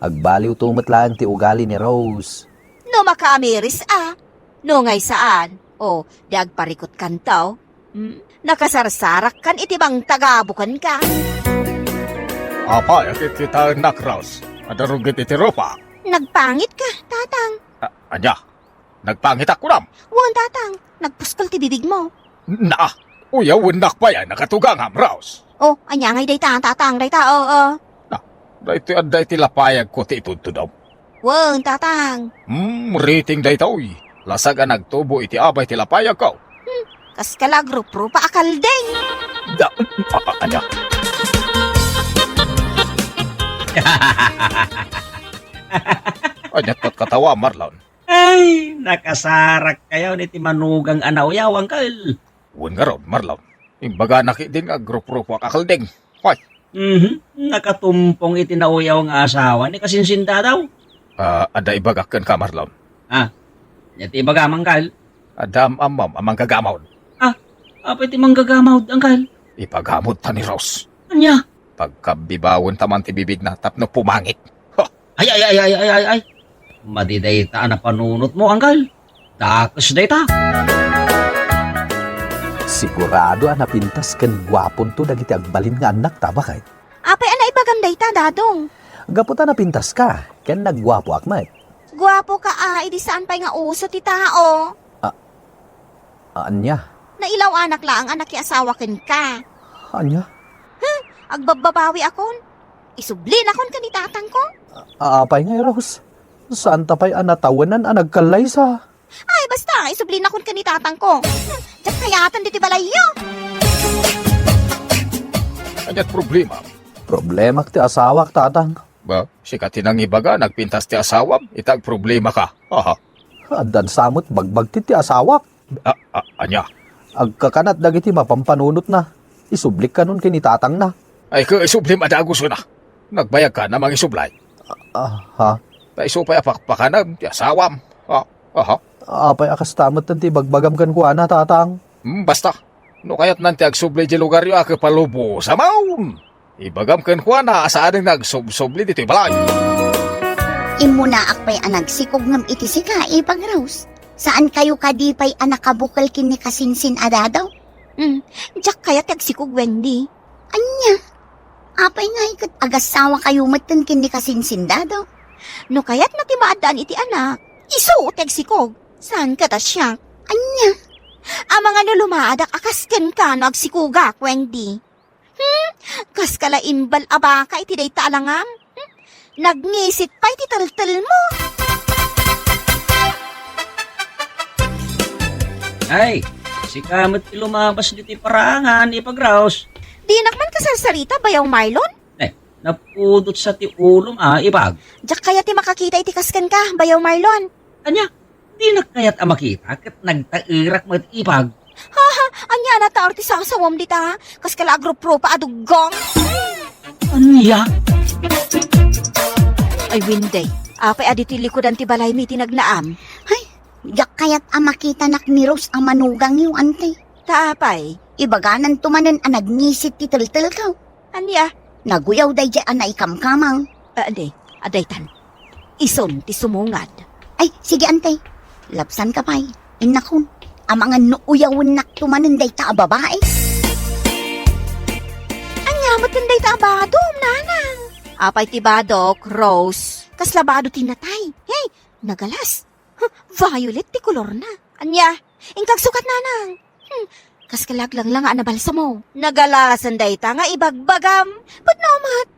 Agbaliwto met laeng ti ugali ni Rose. No makaamiris a, no ngay saan, o, di agparikutkanto. Hmm, nakasarsarakkan iti mangtagabukenka. Apay a kitkitaennak, Rose? Adda ruggit iti rupa? Nagpangitka, Tatang. A-, ania? Nagpangitak kunam? Wen, Tatang. Nagpuskel ti bibigmo. Na, uyawennak pay a nakatugangam, Rose. O, ania ngay dayta, Tatang? Dayta, oo. Na, daytoy adda iti lapayagko ti itudtudom. Wen, Tatang. Hmm, riting daytoy. Lasag a nagtubo iti abay ti lapayagko. Hmm, kas ka la agruprupa a kalding. Da, a, a, ania? Ania ket katawa, Marlon? Ay, nakasarak kayo ni ti manugang a nauyaw, Angkel. Wen ngarud, Marlon. Imbagana ketdi nga agruprupa a kalding. Hoy. Mhm. Nakatumpong iti nauyaw nga asawa ni kasinsin dadaw. Ah, adda ibagak kenka, Marlon. Ah, ania ti ibagam, Angkel? Adda am-ammom a manggagamod. Ah, apay ti manggagamod, Angkel? Ipagamod ta ni Rose. Ania? Pagkabibawen ta man ti bibigna tapno pumangit. Ha! Ay, ay, ay, ay, ay, ay, ay. Madi dayta a napanunotmo, Angkel. Dakes dayta. Sigurado a napintas ken guaponto dagiti agbalin nga annakta, baket. Apay a naibagam dayta, Dadong? Gapu ta napintaska, ken nagguapoak met. Guapo ka, a, idi saan pay nga uso ti tao. Ah, ania? Nailaw-anak laeng a nakiasawa kenka. Ania? Huh, agbabbabawiakon. Isublinakon ken ni tatangko. A-, apay ngay, Rose? Saanta pay a natawenan a nagkallaysa? Ay, basta, isublinakon ken ni tatangko. Hmm, diak kayaten ditoy balayyo. Ania't problema? Problemak ti asawak, tatang. Ba, sika ti nangibaga, nagpintas ti asawam, ita agproblemaka. Aha. Addan sa met bagbagtit ti asawak. A, a, ania? Agkakanat dagiti mapampanunotna. Isublik kanon ken ni tatangna. Ay, ket isublim a dagus na. Nagbayagka a mangisublay. Ah, ha? Ta isu pay a pakpakanem ti asawam. Ah, aha. Apay a kasta met ti bagbagam kenkuana, tatang? Hmm, basta. No kayatnan ti agsubli ti lugaryo a kepalubos, amon! Ibagam kenkuana a saanen nga agsubsubli ditoy balay. Immunaak pay a nagsikog ngem iti sika, Ipag Rose. Saan kayo kadi pay a nakabukel ken ni kasinsin a dadaw? Hmm, diak kayat ti agsikog, Wendy. Ania? Apay ngay ket agassawa kayo metten ken ni kasinsin dadaw? No kayatna ti maaddaan iti anak, isu ti agsikog. Saan ket a siak? Ania? Amangan no lumaadak a kas kenka no agsikogak, Wendy. Hmm? Kas ka la imbal a baka iti dayta a langam? Hmm? Nagngisit pay ti teltelmo. Ay, sika met ti lumabas ditoy paraangan, Ipag Rose. Dinak man kasarsarita, Bayaw Marlon? Eh, napudot sa ti ulom a, Ipag. Diak kayat ti makakita iti kas kenka, Bayaw Marlon. Ania? Dinak kayat a makita ket nagtaerak met, Ipag. Ha, ha, ania a nataer ti sasawam dita? Kas ka la agruprupa a duggong. Ania? Ay, Wendy, apay a ditoy likudan ti balaymi ti nagnaam? Ay, diak kayat a makitanak ni Rose a manugangyo, ante. Ta apay? Ibagananto manen a nagngisit ti teltelko. Ania? Naguyaw daydiay a naikamkamang. Ah, adi, adaytan. Isun ti sumungad. Ay, sige, ante. Lapsanka pay. Innakon, amangan no uyawennakto manen dayta a babai. Ania met ken dayta a badom, nanang? Apay ti badok, Rose? Kasla bado ti natay. Hey, nagalas. Huh, violet ti kolorna. Ania? Inka agsukat, nanang. Hmm, kas ka laglanglang a nabalsamo. Nagalasan dayta nga ibagbagam. Pudno met.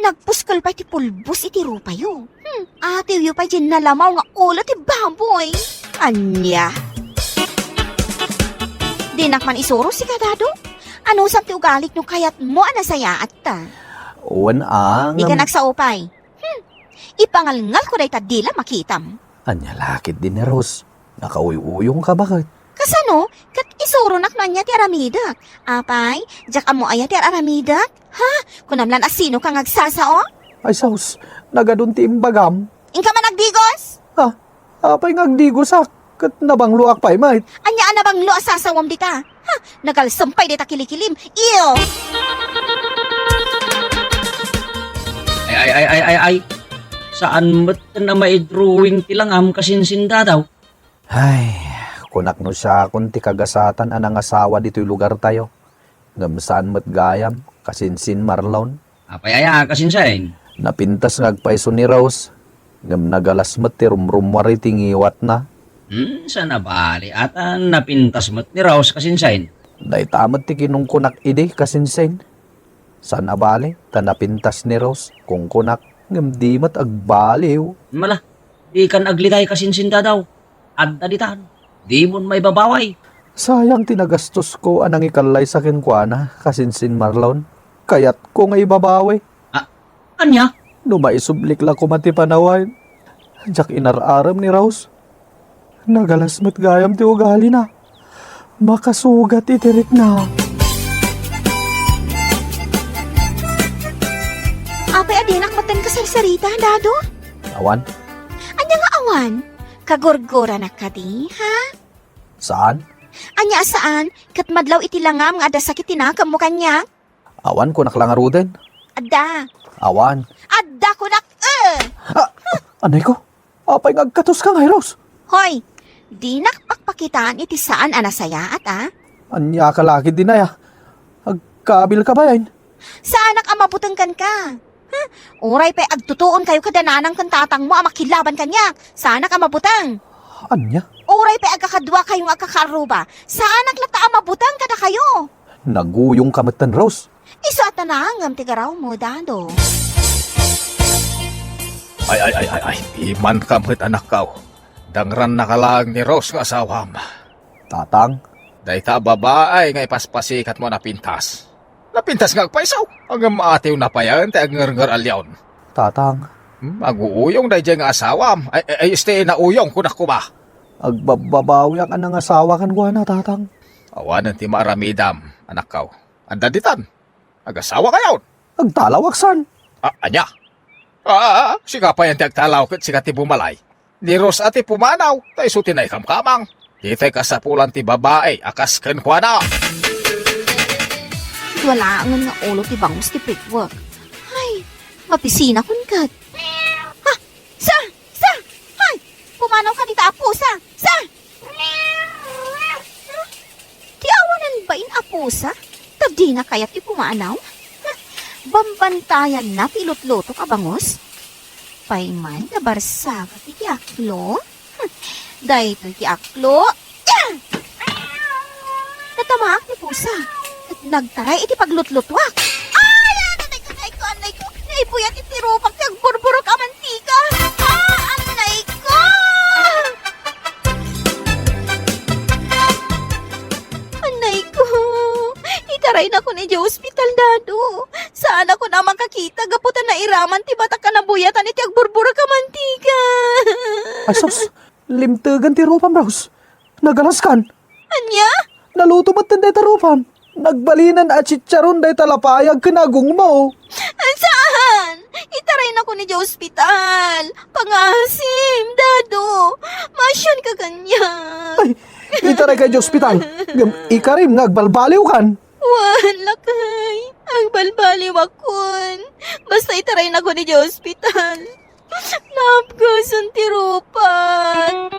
Nagpuskol pay ti pulbos iti rupayo. Hmm, atiwyo pay diay nalamaw nga ulo ti baboy. Ania? Dinak man isuro, sika, Dado? Anusam ti ugalik no kayatmo a nasayaatta? Wen, a, ngem- Dika nagsao pay. Hmm, ipangalngalko dayta dila makitam. Ania la ketdi ni Rose? Nakauy-uyongka, baket? Kasano? Ket isuronak no ania ti aramidek. Apay, diak ammo aya ti ar-aramidek? Ha? Kunam lan a sinoka nga agsasao? Ay, sus, nagadun ti imbagam. Inka man agdigos? Ha? Apay nga agdigosak? Ket nabangloak pay met. Ania a nabanglo a sasawam dita? Ha? Nagalsem pay dayta kilikilim. Iyo! Ay, ay, ay, ay, ay, ay. Saan met ken a maidrawing ti langam, kasinsin dadaw? Ay, kunak no siakon ti kagasatan a nangasawa ditoy lugartayo. Ngem saan met gayam, kasinsin Marlon. Apay aya, kasinsin? Napintas nga agpayso ni Rose, ngem nagalas met ti rumrummuar iti ngiwatna. Hmm, saan a bali a ta napintas met ni Rose, kasinsin? Dayta met ti kinunkunak idi, kasinsin. Saan a bali ta napintas ni Rose, kunkunak, ngem di met agbaliw. Mala, dikan aglitay, kasinsin dadaw. Adda ditan, dimon maibabaway. Sayang ti nagastosko a nangikallay sa kenkuana, kasinsin Marlon. Kayatko nga ibabawi. A-, ania? No maisublik la koma ti panawen, diak inar-arem ni Rose. Nagalas met gayam ti ugalina. Makasugat iti rikna. Apay a dinak metten kasarsarita, Dado? Awan. Ania nga awan? Kagurguranak kadi, ha? Saan? Ania a saan? Ket madlaw iti langam nga adda sakit ti nakemmo kaniak? Awan, kunak la ngaruden. Adda. Awan. Adda kunak, eh! Ah, anay ko? Apay nga agkatoska ngay, Rose? Hoy, dinak pakpakitaan iti saan a nasayaat, a? Ania ka la ketdi, a? Agkabilka bayen? Saanak a mabuteng kenka. Huh? Uray pay agtutuonkayo kada nanang ken tatangmo a makilaban kaniak. Saanak a mabuteng. Ania? Uray pay agkakaduakayo nga agkakaarruba. Saanak latta a mabuteng kadakayo. Naguyongka metten, Rose. Isu a tanangem ti garawmo, Dado. Ay, ay, ay, ay, ay. Imanka met, anakko. Dangrannaka laeng ni Rose nga asawam. Tatang? Dayta a babai nga ipaspasikatmo a napintas. Napintas nga agpayso. Ngem atiwna payen ti agngernger a leon. Tatang. Hmm, aguuyong daydiay nga asawam. Ay, ay, ay, este, nauyong, kunak koma. Agbabbabawiak a nangasawa kenkuana, Tatang. Awanen ti maaramidam, anakko. Adda ditan. Agasawakayon. Agtalawak san? A-, ania? A, a, a, sika payen ti agtalaw ket sika ti bumalay. Ni Rose a ti pumanaw, ta isu ti naikamkamang. Ditay kasapulan ti babai a kas kenkuana. Walaengen nga ulo ti bangus ti pikwek. Ay, mapisinakon ket. Ha? Sa! Sa! Hay! Pumanawka dita a pusa! Sa! Ti awanan bain a pusa? Ta dina kayat ti pumanaw? Bambantayanna ti ilutlutok a bangus? Pay man nga barsaga ti aklo? Daytoy ti aklo. Natamaak ti pusa. Ket nagtaray iti paglutlutuak. Ay, anay ko, anay ko, anay ko. Naipuyat iti rupak ti agburburok a mantika. Ah, anay ko! Anay ko! Itaraynakon idiay ospital, Dado. Saanakon a makakita gapu ta nairaman ti batak a nabuyatan iti agburburok a mantika. Ay, sus! Limtegen ti rupam, Rose. Nagalaskan. Ania? Naluto met dayta rupam. Nagbalinen a chicharon dayta lapayag ken agongmo. Saan? Itaraynakon idiay ospital. Pangasim, Dado. Maasianka kaniak. Ay, itarayka idiay ospital. Ngem ikarim nga agbalbaliwkan. Wen, lakay. Agbalbaliwakon. Basta itaraynakon idiay ospital. Naapgasan ti rupak.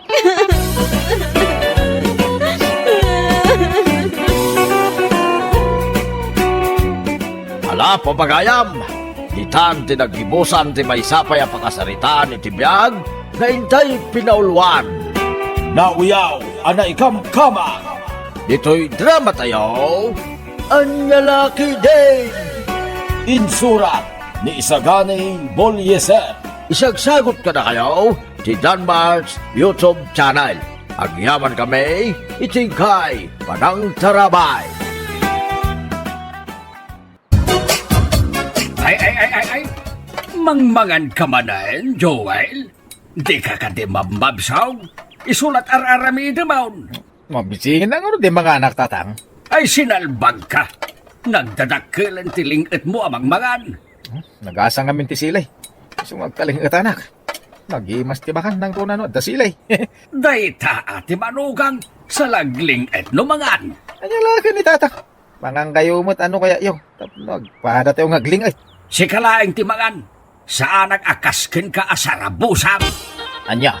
Ala, pagayam, ditan ti naggibusan ti maysa pay a pakasaritaan iti biag nga intay pinauluan. Nauyaw a naikamkamang. Ditoy drama tayo, Ania La Ketdin! Insurat ni Isagani Bolieser. Isagsagut kadakayo ti Danmar's YouTube channel. Agyaman kami iti inkay panangtarabay. Ay, ay, ay, ay, ay! Mangmangan ka manen, Joel? Di ka kadi mabmabsog? Isu la ti ar-aramidemon. Mabisinang ano di manganak, Tatang? Ay, sinalbag ka. Nagdadakkelen ti ling-etmo a mangmangan. Hmm, nagasa ngamin ti silay. Isu nga agkaling-etanak. Nagimas ti bakan nang kunano adda silay. Dayta a ti manugang, salagling-et no mangan. Ania la ken ni Tata? Mangan kayo met, ano kaya yo? Tapno agpada tayo nga agling-et. Sika laeng ti mangan. Saanak a kas kenka a sarabusam. Ania?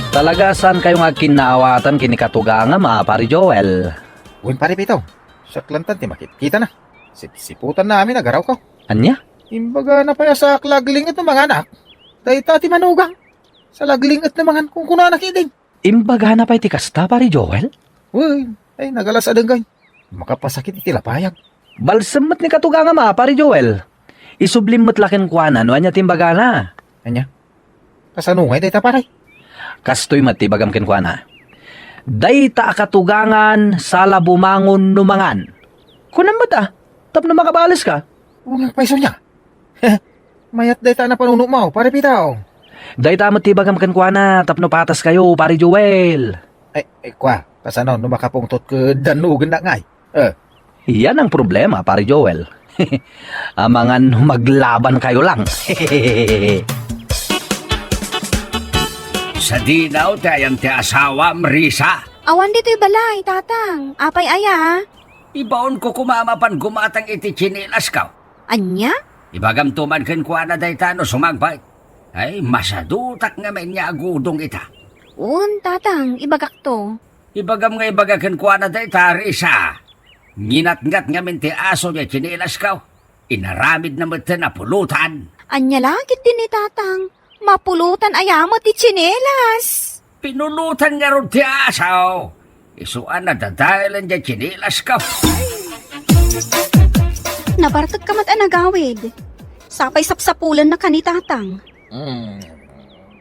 Talaga, saan kayo nga agkinnaawatan ken ni katugangam a Pari Joel? Wen, Pari Pito. Siak lantan ti makitkitana. Sipsiputanna amin a garawko. Ania? Imbagana pay a saak la agling-et no manganak. Dayta ti manugang. Salagling-et no mangan, kunkunana ketdin. Imbagana pay ti kasta, Pari Joel? Wen, ay, nagalas a denggay. Makapasakit iti lapayag. Balsem met ni katugangam a, Pari Joel. Isublim met la kenkuana no ania ti imbagana. Ania? Kasano ngay dayta, pare? Kastoy met ti ibagam kenkuana. Dayta a katugangan, sala bumangon no mangan. Kunam met a, tapno makabales ka. Wen nga payso nia. Mayat dayta a napanuno mo, pare Pitaw. Dayta met ti ibagam kenkuana tapno patas kayo, pare Joel. Ay, ay, kwa, kasano no makapungtot ket dannugen na ngay? Eh. Yan ang problema, pare Joel. Amangan maglaban kayo lang. Sadinaw ti ayan ti asawam, Risa? Awan ditoy balay, Tatang. Apay aya? Ibaonko koma a mapan gumatang iti tsinilasko. Ania? Ibagamto man kenkuana dayta no sumagbat. Ay, masadutak ngamin nga agudong ita. Wen, Tatang, ibagakto. Ibagam nga ibaga kenkuana dayta, Risa. Nginatngat ngamin ti aso diay tsinilasko. Inaramidna metten a pulutan. Ania la ketdi ni Tatang? Mapulutan aya met ti tsinelas? Pinulutan ngarud ti aso. Isu a nadadaelen diay tsinilasko. Nabartekka met a nagawid. Sapay sapsapulennaka ni Tatang. Hmm.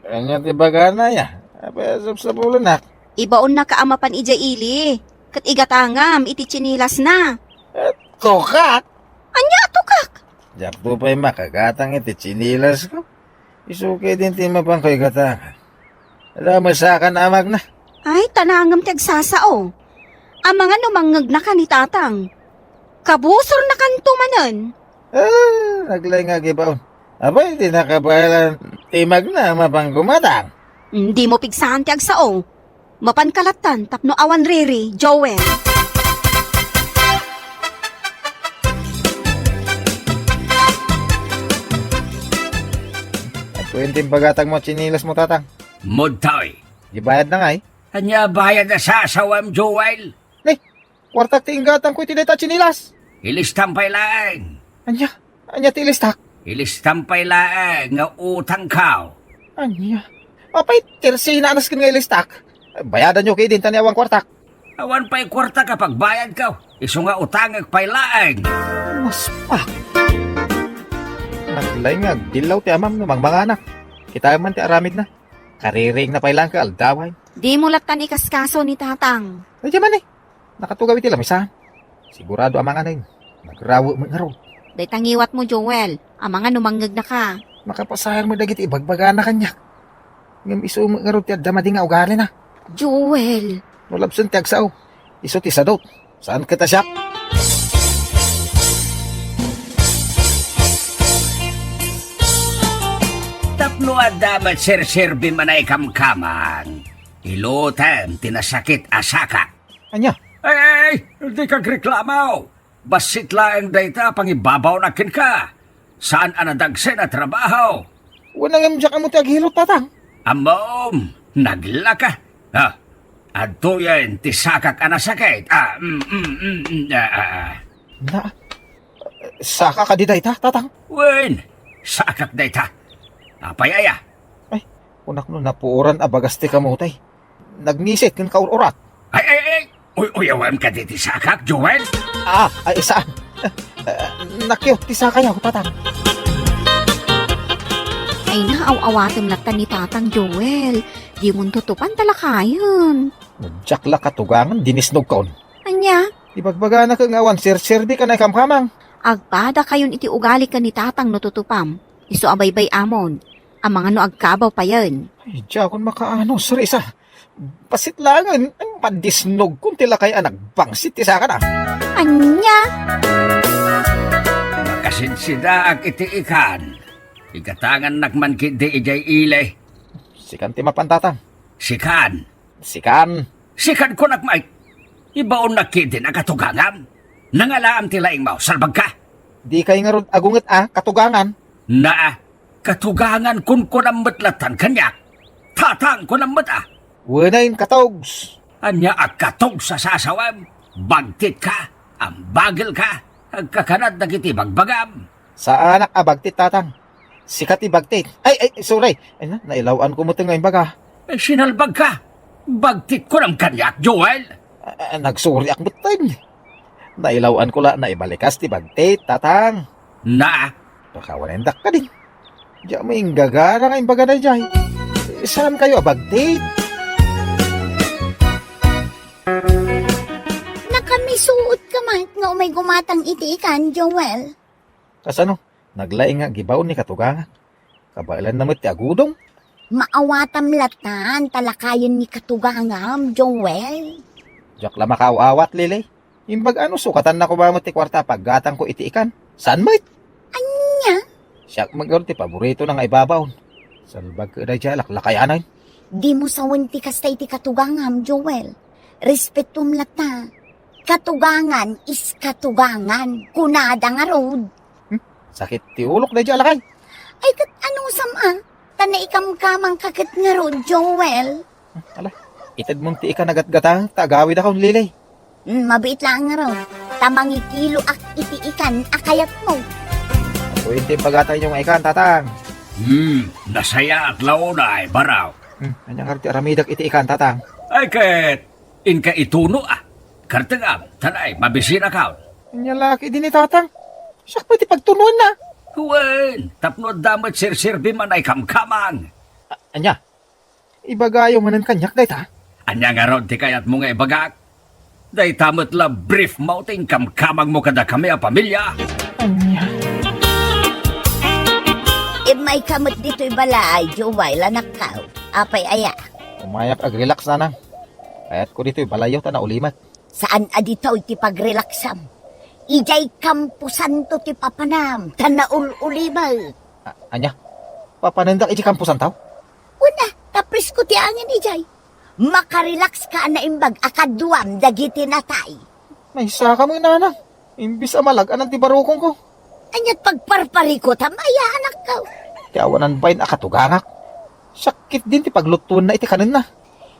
Ania ti ibagana aya? Apay a sapsapulennak? Ibaonnaka a mapan idiay ili, ket igatangam iti tsinilasna. Eh, tukak? Ania a tukak? Diakto pay makagatang iti tsinilasko. Isu ketdin ti mapanko igatangan. Ala, masakan amagna. Ay, tanangem ti agsasao. Amangan no mangngegnaka ni Tatang. Kabusornakanto manen. Ah, naglaing nga agibaon. Apay, di nakabaelan ti magna a mapan gumatang. Mm, dimo pigsaan ti agsao. Mapanka lattan tapno awan riri, Joel. Apay, ti impagatangmo a tsinilasmo, Tatang? Mudtoy. Di bayadna ngay? Ania bayad a sasawam, Joel? Ni, kuartak ti inggatangko iti dayta a tsinilas. Ilistam pay laeng. Ania? Ania ti ilistak? Ilistam pay laeng nga utangko. Ania? Apay, tersinas ken nga ilistak. Bayadanyo ketdin ta ni awan kuartak. Awan pay kuartak a pagbayadko. Isu nga utangek pay laeng. Maspak. Naglaing nga agdillaw ti amam no mangmanganak. Kitaem man ti aramidna. Kaririingna pay laeng ket aldawen. Dimo lattan ikaskaso ni Tatang. Ay, di man eh. Nakatugaw iti lamisan. Sigurado a manganen. Nagrawe met ngarud. Dayta ngiwatmo, Joel. Amangan no mangngegnaka. Makapasayar met dagiti ibagbagana kaniak. Ngem isu met ngarud ti adda madi nga ugalina. Joel. No labsen ti agsao, isu ti sadot. Saan ket a siak? Tapno adda met serserbi man a ikamkamang, ilutem ti nasakit a sakak. Ania? Ay, ay, ay, dika agreklamo. Bassit laeng dayta a pangibabawnak kenka. Saan a nadagsen a trabaho. Wen, ngem diak ammo ti agilot, Tatang. Ammom, naglaka. Ha? Adtoyen ti sakak a nasakit. Ah, mm, mm, mm, mm, ah, ah, ah. Na, saka kadi dayta, Tatang? Wen, sakak dayta. Apay aya? Ay, kunak no napuoran a bagas ti kamote. Nagnisit ken kaur-urat. Ay, ay, ay! Uy-uyawem kadi ti sakak, Joel? Ah, ay, saan? Eh, nakiyot ti sakayo, Tatang. Ay, naaw-awatem latta ni Tatang, Joel. Dimon tutupan ta lakayen. No diak la katugangan, dinisnogkon. Ania? Ibagbagana ket nga awan serserbi ken a ikamkamang. Agpadakayon iti ugali ken ni Tatang no tutupam. Isu a baybay-amon. Amangan no agkabaw payen. Ay, diakon makaano, Risa. Bassit laengen, ay, madisnogkon ti lakay a nagbangsit ti sakana. Ania? Makasinsidaak iti ikan. Igatangannak man ketdi idiay ili. Sikan ti mapan, Tatang. Sikan. Sikan. Sikan kunak, Mike. Ibaonnak ketdin a katugangam. Nangalaam ti laingmo, salbagka. Dikay ngarud agunget a katugangan. Naa, katugangan kunkunam met lattan kaniak. Tatang kunam met a. Wenain katugs. Ania a katugs a sasawem? Bagtitka, ambagelka, agkakanat dagiti bagbagam. Saanak a bagtit, Tatang. Sika ti bagtit. Ay, ay, sorry. Ay, na, nailaw-anko met nga imbaga. Ay, sinalbagka. Bagtit kunam kaniak, Joel. Ah, ah, nagsoriak met. Nailaw-anko la, naibalikas ti bagtit, Tatang. Na? Pakawanendak kadin. Diak maingagana nga imbaga daydiay. Saan kayo abagtit? Nakamisuot ka met nga umay gumatang iti ikan, Joel. Kasano? Naglaing nga agibaon ni katugangak. Kabaelanna met ti agudong. Maawatam latan, talakayen ni katugangam, Joel. Diak la makaaw-awat, Lily. Imbag ano, sukatanna koma met ti kuarta a paggatangko iti ikan. Saan met? Ania? Siak met ngarud ti paboritona nga ibabaon. Salbag ket daydiay a laklakayanen. Dimo sawen ti kasta iti katugangam, Joel. Respetom lata. Katugangan is katugangan. Kunada ngarud. Hmm? Sakit ti ulok daydiay a lakay. Ay, ket anusam a? Ta naikamkamangka ket ngarud, Joel. Hmm, ala, itedmon ti ikan a gatgatang ta agawidakon, Lily. Hmm, mabiit laeng ngarud. Ta mangikiloak iti ikan a kayatmo. Apuyen ti imbagatayo nga ikan, Tatang. Hmm, nasayaat la unay, Baraw. Hmm, ania ngarud ti aramidak iti ikan, Tatang? Ay, ket inka ituno a. Kartengam, ta nay, mabisinakon. Ania la ketdi ni Tatang? Siak pay ti pagtunoenna. Wen, tapno adda met serserbim a naikamkamang. A-, ania? Ibagayo manen kaniak dayta? Ania ngarud ti kayatmo nga ibagak? Dayta met la brief mo ti inkamkamangmo kadakami a pamilia. Ania? Immayka met ditoy balay, Joel, anakko. Apay aya? Umayak agrelax, Nanang. Kayatko ditoy balayyo ta naulimek. Saan a ditoy ti pagrelaksam. Idiay kamposanto ti papanam, ta naul-ulimek. A-, ania? Papanendak idiay kamposanto? Wen a, ta presko ti angin idiay. Makarelaxka a naimbag a kaduam dagiti natay. Maysaka met, Nanang. Imbes a malag-anan ti barukongko. Aniat pagparparikutam aya, anakko? Ti awanan bain a katugangak. Siak ketdin ti paglutuenna iti kanenna.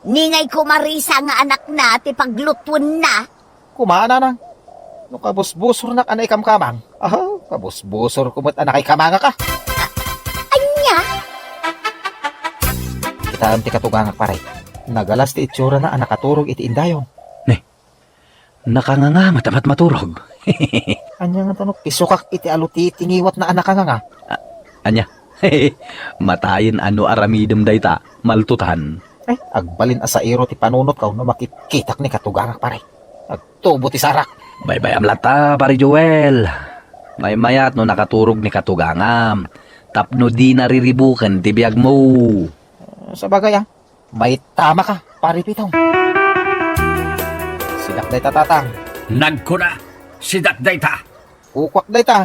Ningay ko, Marisa, nga anakna ti paglutuenna. Koma, Nanang. No kabusbusornak a naikamkamang. Aha, kabusbusorko met a nakaikamangak a. Ania? Kitaem ti katugangak, pare. Nagalas ti itsurana a nakaturog iti indayon. Ne, nakanganga met a maturog. Ania ngata no pisokak iti alu ti tingiwatna a nakanganga? A-, ania? Matayen a no aramidem dayta, maltutan. Ay, agbalin a sairo ti panunotko no makitkitak ni katugangak, pare. Agtubo ti sarak. Baybay-am latta, Pare Joel. Maymayat no nakaturog ni katugangam. Tapno dina riribuken ti biagmo. Sabagay, a. Maitamaka, Pare Pitong. Sidak dayta, Tatang. Nagkuna, sidak dayta. Kukuak dayta.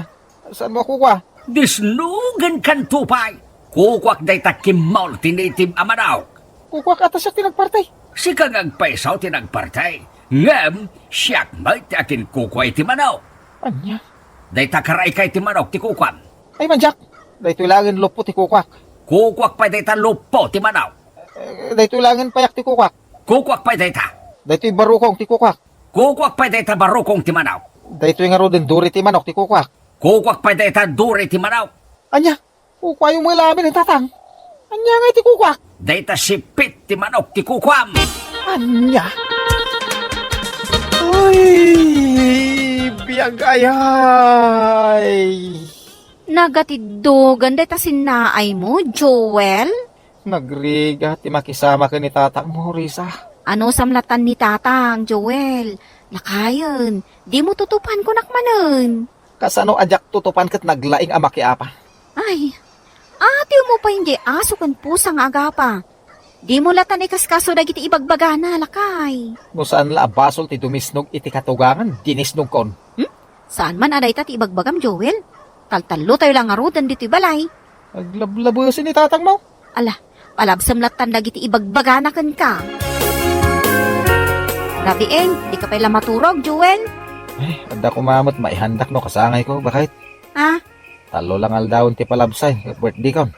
Saanmo a kukua? Disnogenkanto pay. Kukuak dayta kimmol ti native a manok. Kukuak a ta siak ti nagparti. Sika nga agpayso ti nagparti. Ngem, siak met ti akinkukua iti manok. Ania? Dayta karaika iti manok ti kukuam. Ay, mandiak. Daytoy laengen luppo ti kukuak. Kukuak pay dayta luppo ti manok. Eh, daytoy laengen payak ti kukuak. Kukuak pay dayta. Daytoy barukong ti kukuak. Kukuak pay dayta barukong ti manok. Daytoy ngaruden duri ti manok ti kukuak. Kukuak pay dayta duri ti manok. Ania? Kukuayo met la amin, Tatang. Ania ngay ti kukuak? Dayta sipit ti manok ti kukuam. Ania? Ay, biag aya. Nagatiddogan dayta sinnaaymo, Joel? Nagrigat ti makisama ken ni tatangmo, Risa. Anusam latan ni tatang, Joel? Lakayen, dimo tutupan kunak manen. Kasano a diak tutupan ket naglaing a makiapa? Ay, atiwmo pay diay aso ken pusa nga agapa. Dimo latan ikaskaso dagiti ibagbagana, lakay. No saan la a basol ti dumisnog iti katugangan, dinisnogkon. Hmm? Saan man a dayta ti ibagbagam, Joel? Taltallotayo la ngaruden ditoy balay. Aglablabesen ni tatangmo. Ala, palabsem latan dagiti ibagbagana kenka. Rabieng, dika pay la maturog, Joel? Ay, adda koma met maihandak no kasangayko, baket. Ah? Tallo lang aldawen ti palabsay, birthday kon.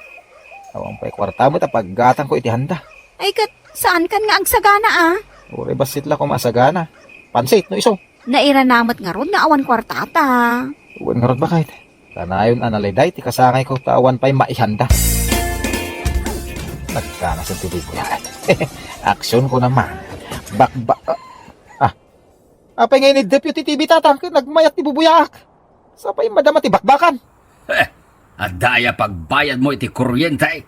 Awan pay kuarta met a paggatangko iti handa. Ay ket, saankan nga agsagana, ah? Uray bassit la koma a sagana. Pansit, no isu. Nairana met ngarud nga awan kuartata. Wen ngarud, baket. Kanayon a naliday ti kasangayko ta awan pay maihanda. Nagkanasen ti bubuyaak. Aksyon ko naman. Bakbak, ah, ah. Apay nga iniddep yo ti T V, tatang, ket nagmayat ti bubuyaak. Sapay madama ti bakbakan. Heh, adda aya pagbayadmo iti kuryente?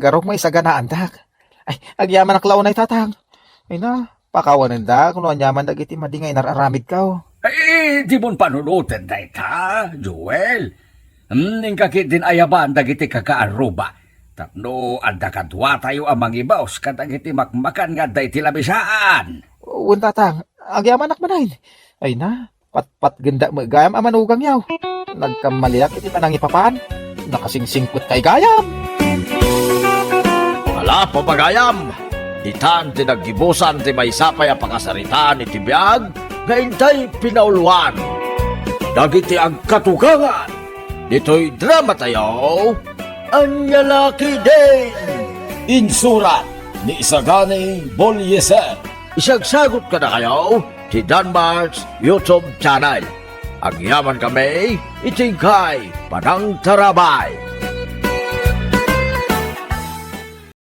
agarok maisaganandak. Ay, agyamanak la unay, Tatang. Ay na, pakawanendak no aniaman dagiti madi nga inar-aramidko. Ay, dimon panunoten dayta, Joel. Hmm, inka ketdin ayaban dagiti kakaarruba. Tapno adda kaduatayo a mangibaus kadagiti makmakan nga adda iti labisaan. Wen, Tatang, agyamanak manen. Ay na, patpatgendak met gayam a manugangyo. Nagkammaliak iti panangipapan. Nakasingsingpetkay gayam. Ala, papagayam, ditan ti naggibusan ti maysa pay a pakasaritaan iti biag nga intay pinauluan. Dagiti agkatugangan ditoy dramatayo, Ania La Ketdin! Insurat ni Isagani Bolieser. Isagsagut kadakayo ti Danmar's YouTube channel. Agyaman kami iti inkay panangtarabay.